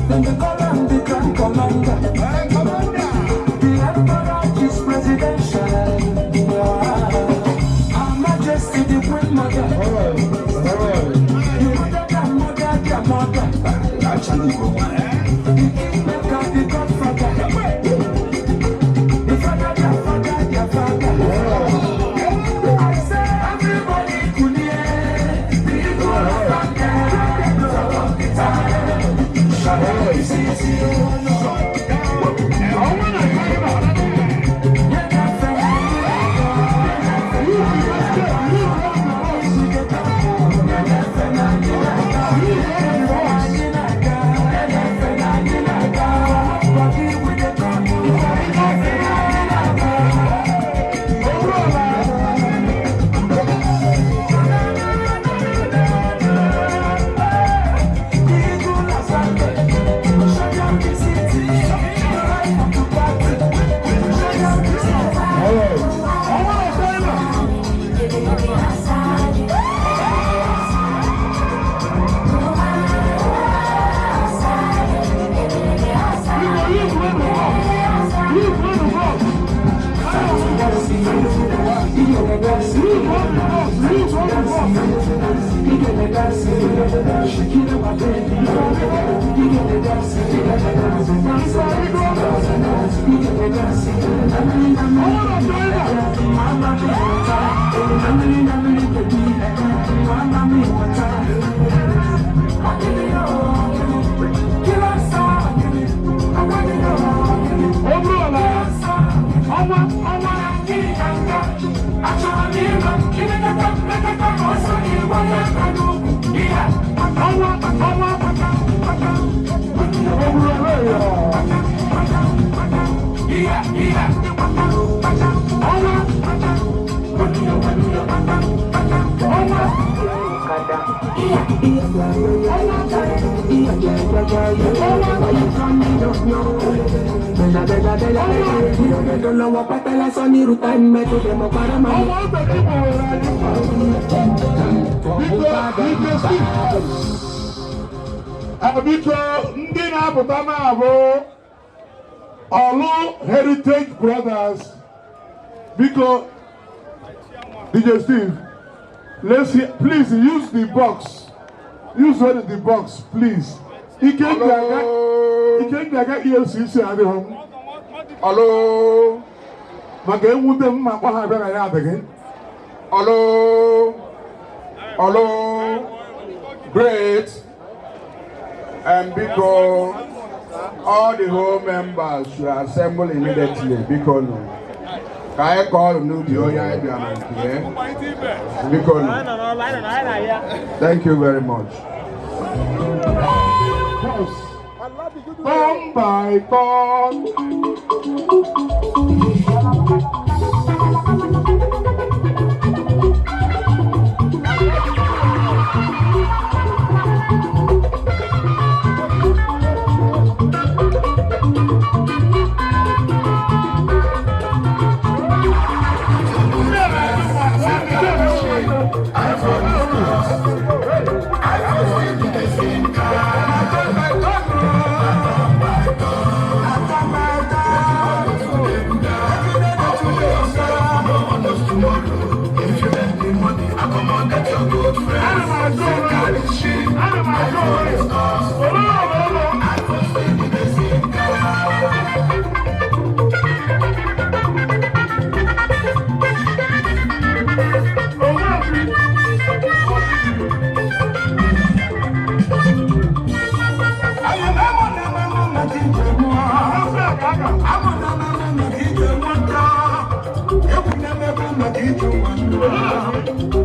Then they call am the grand commander. The emperor is presidential. Her Majesty the Queen Mother. The mother, their mother, their mother. The kingmaker, the godfather. The father, their father, their father. I say everybody could hear the eagle of talk of the town. Shut up, the city. Biko, ndị na-apụta na-abụ Ọlụ Heritage Brothers. Biko, DJ Steve, let's hear, please use the box. Use one of the box, please. Ike ndị aga EFCC adịghị m. Hello. Maka enwute m ma kpọ ha bịa na ya adịghị. Hello. Hello. Great. And because all the whole members should assemble immediately, because no. Ka anyị kọọ n'ubi onye anyị bịara na nke ya. Biko nụ. Thank you very much. Turn by turn. Thank you.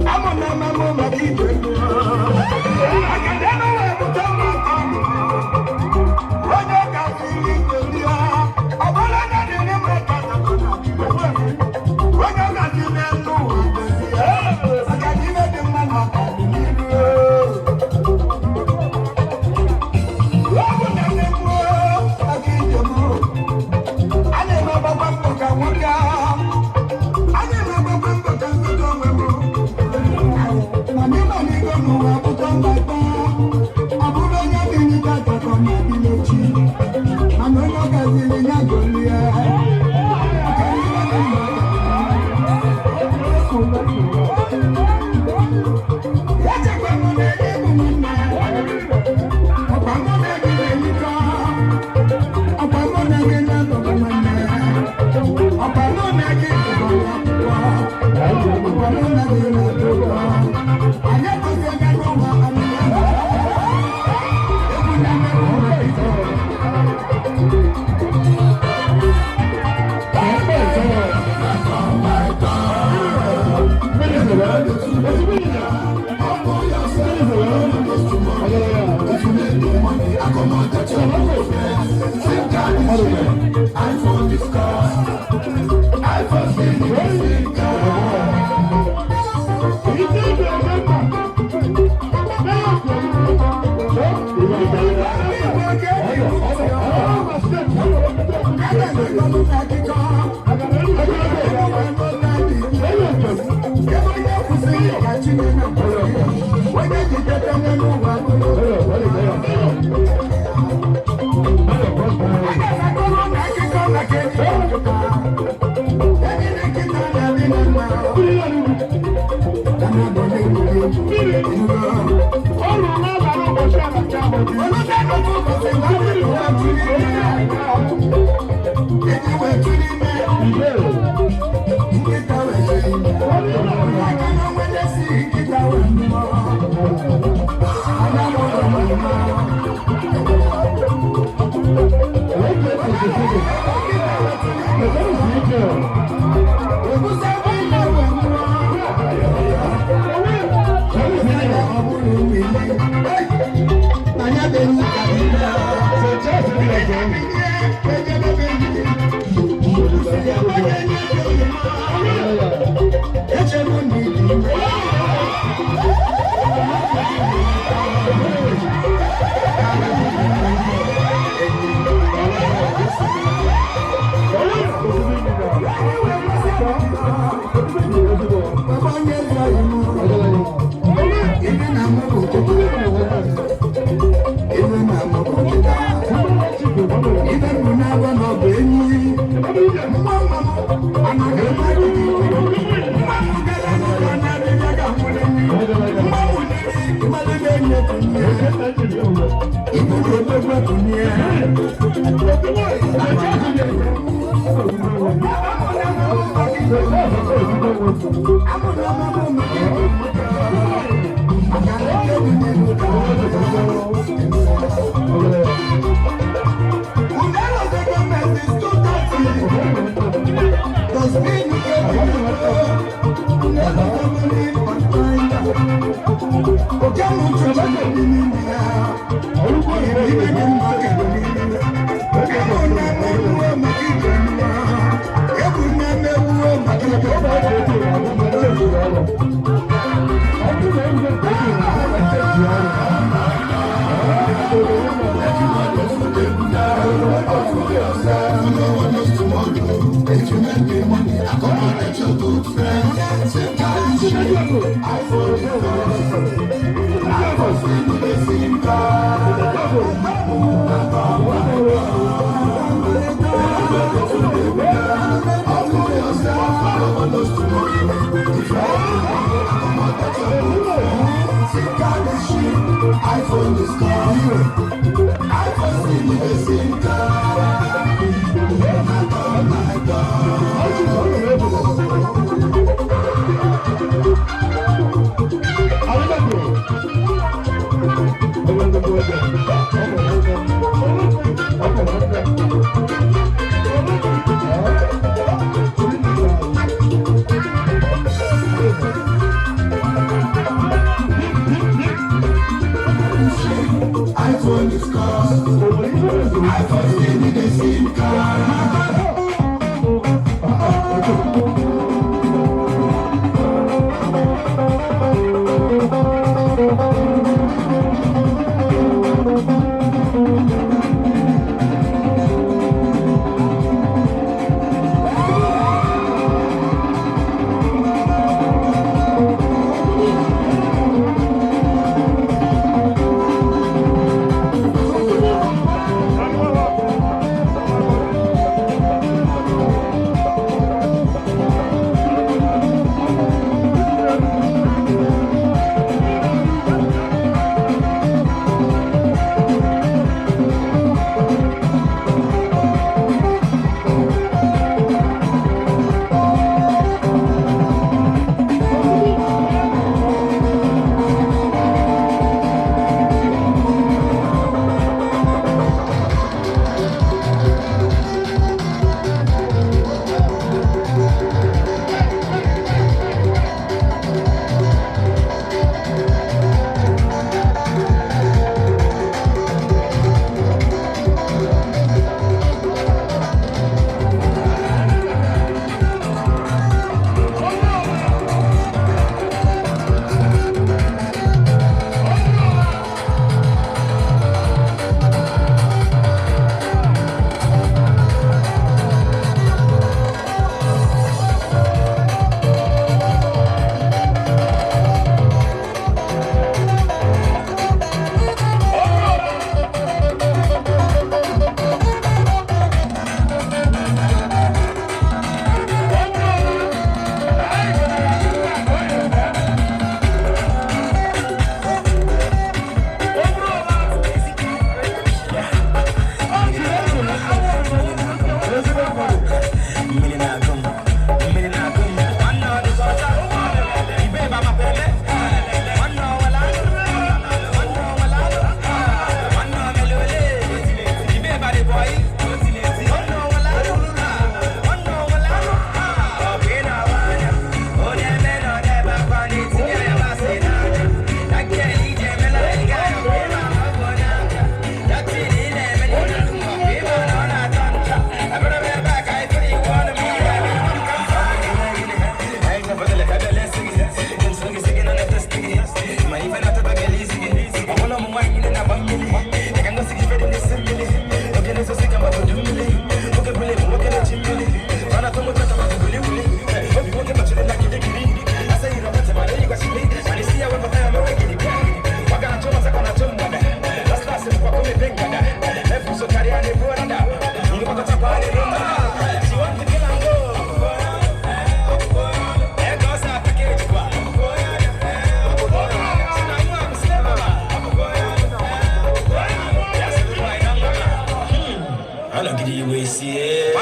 Thank you.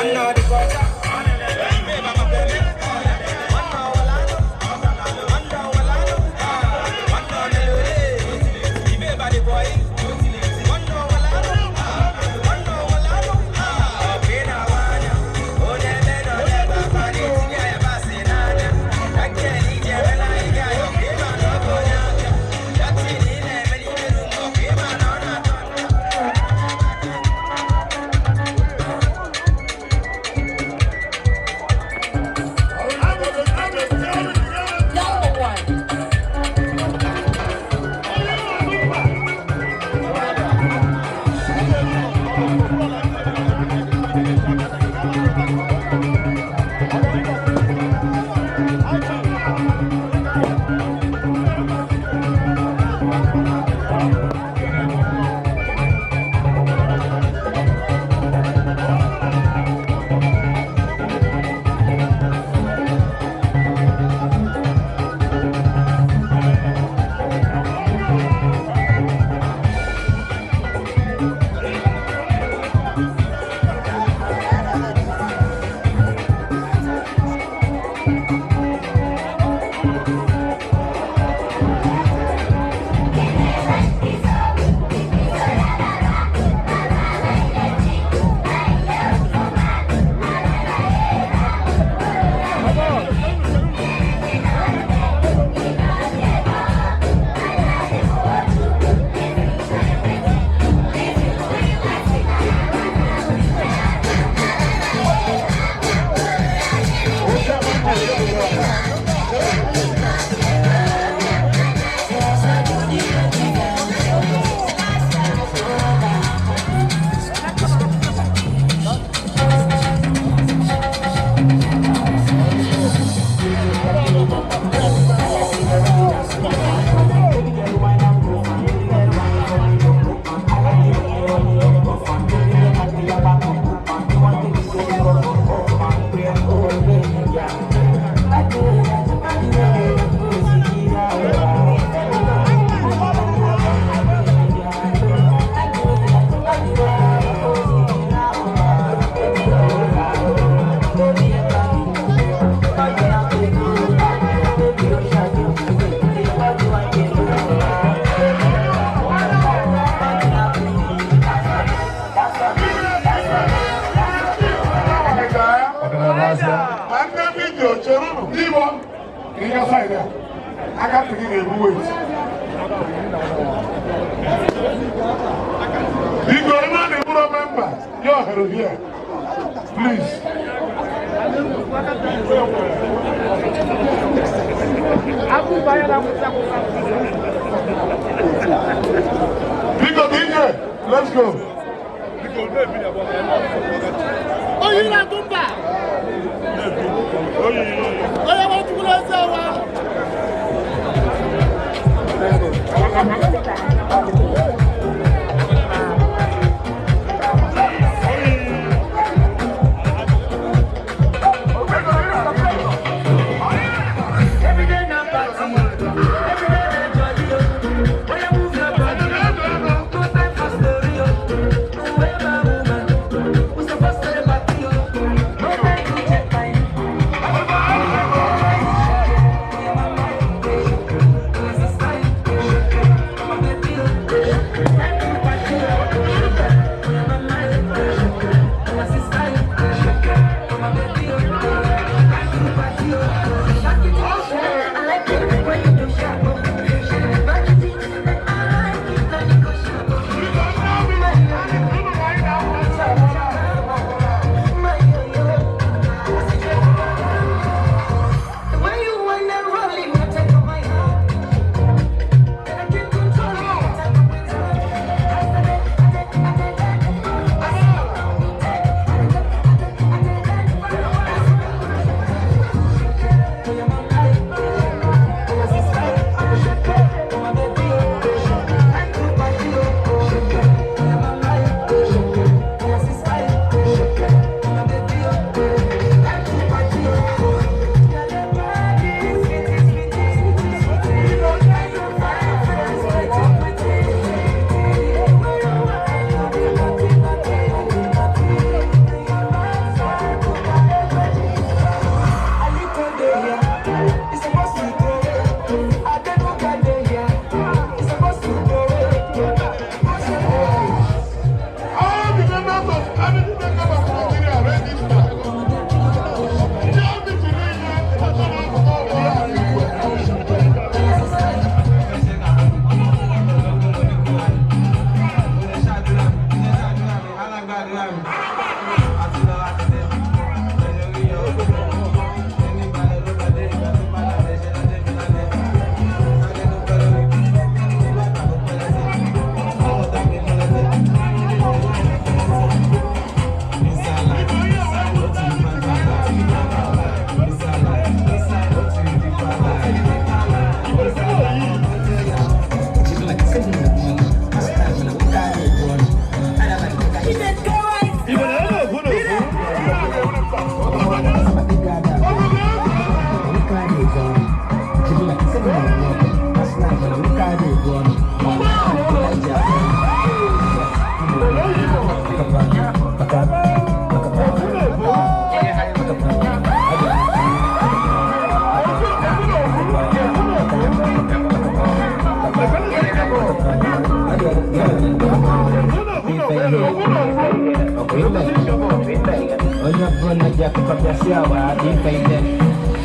Onye ọbụla ji akụkọ bịa si awa adị mfe ide.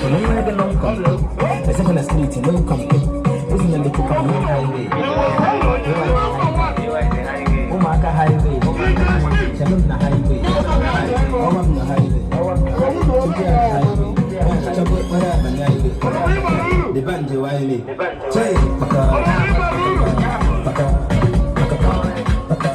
Ụlọ nwa gị nọ nkọ. Ese na street no complain. Ezi na lekụkọ no highway. Ụmụaka highway. Chelụ m na highway. Ọwa m na highway. Tupu ya na highway. Chọbụ ekpere abalị highway. The band je wile. Chai maka maka maka maka.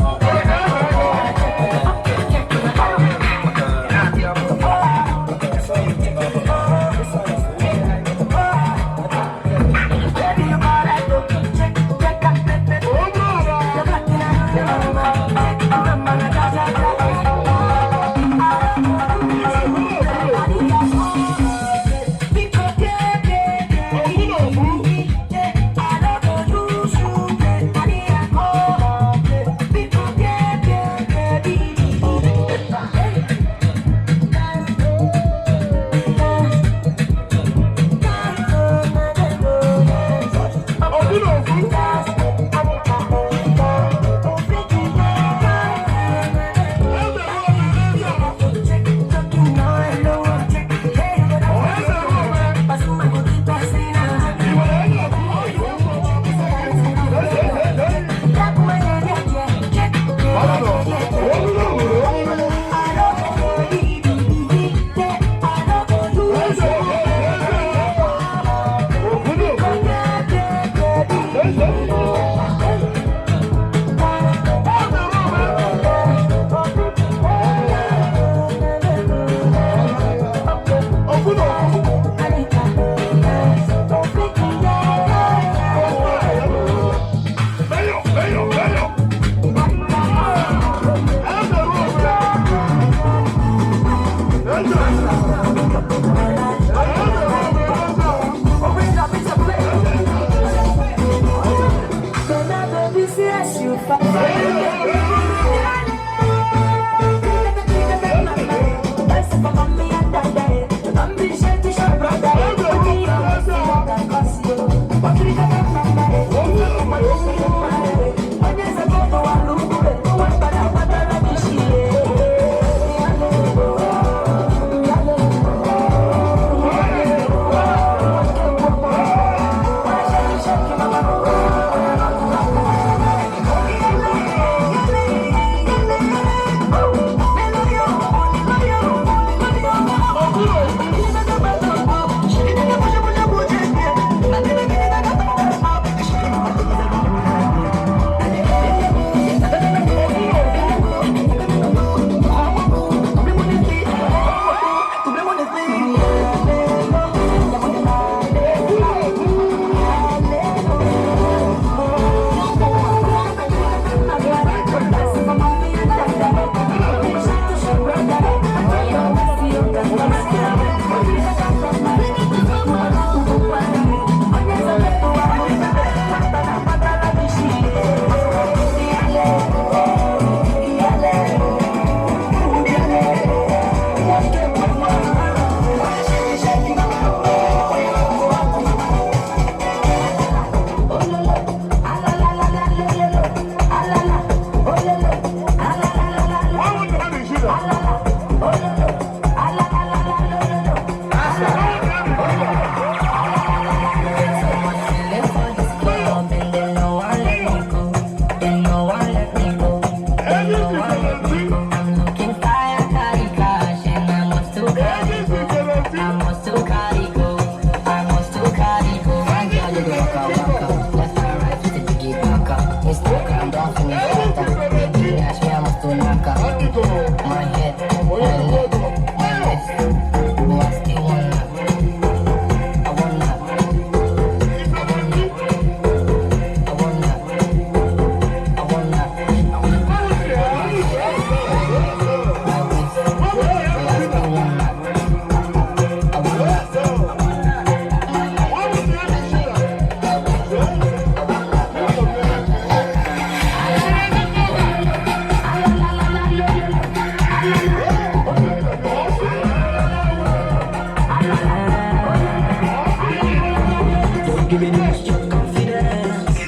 Many must your confidence.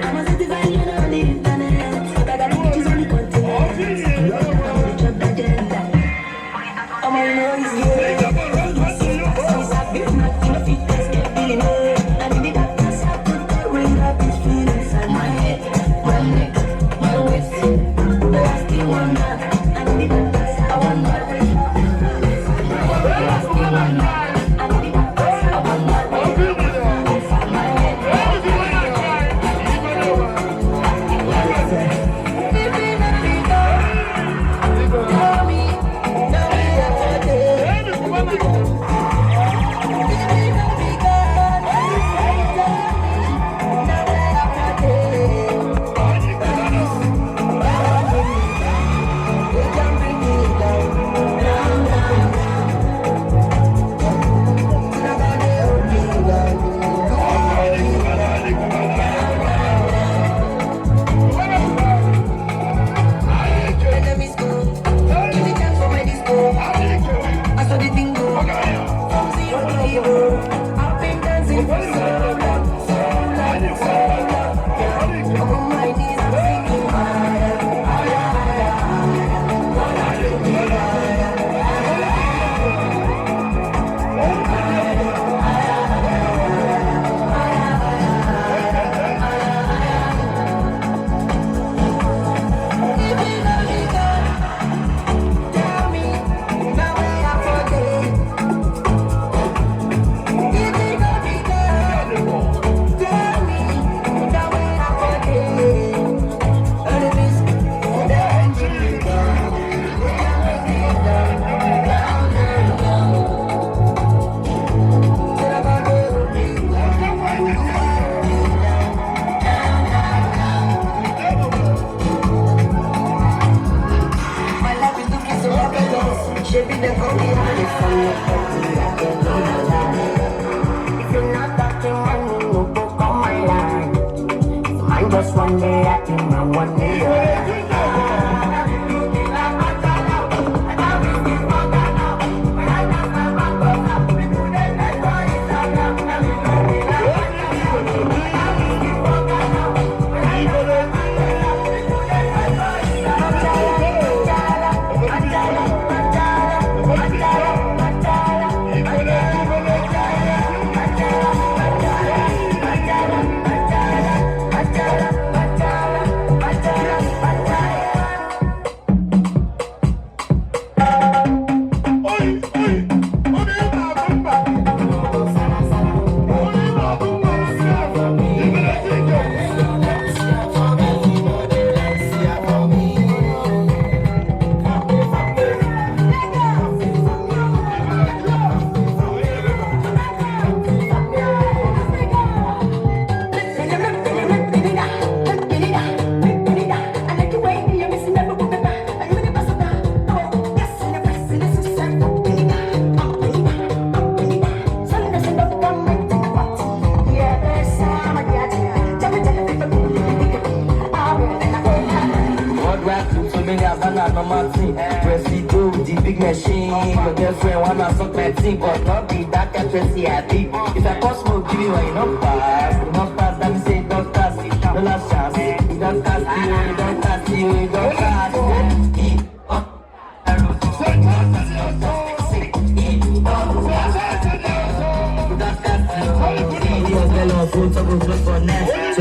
I'm a certified you on the internet, but I got bitches on the continent. I'm gonna drop that agenda. I'm all know is Just one day I think I'm one day. Machine, your girlfriend wanna suck my team, but not be that kind of I be. If I pass smoke, give me one, you not pass, that me say don't pass, no last chance, you don't pass, you don't pass, you don't pass.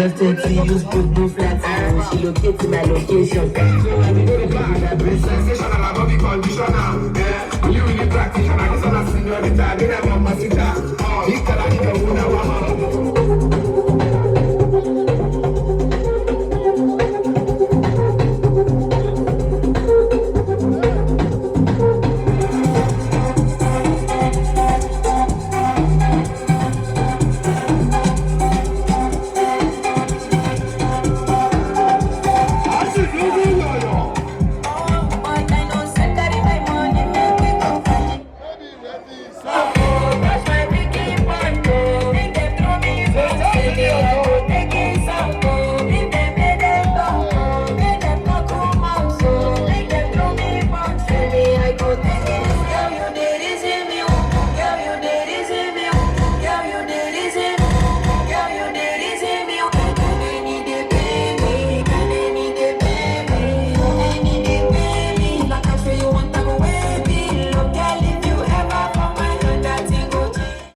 12:30, use put blue flat. She locate my location. Sensational, I body conditioner.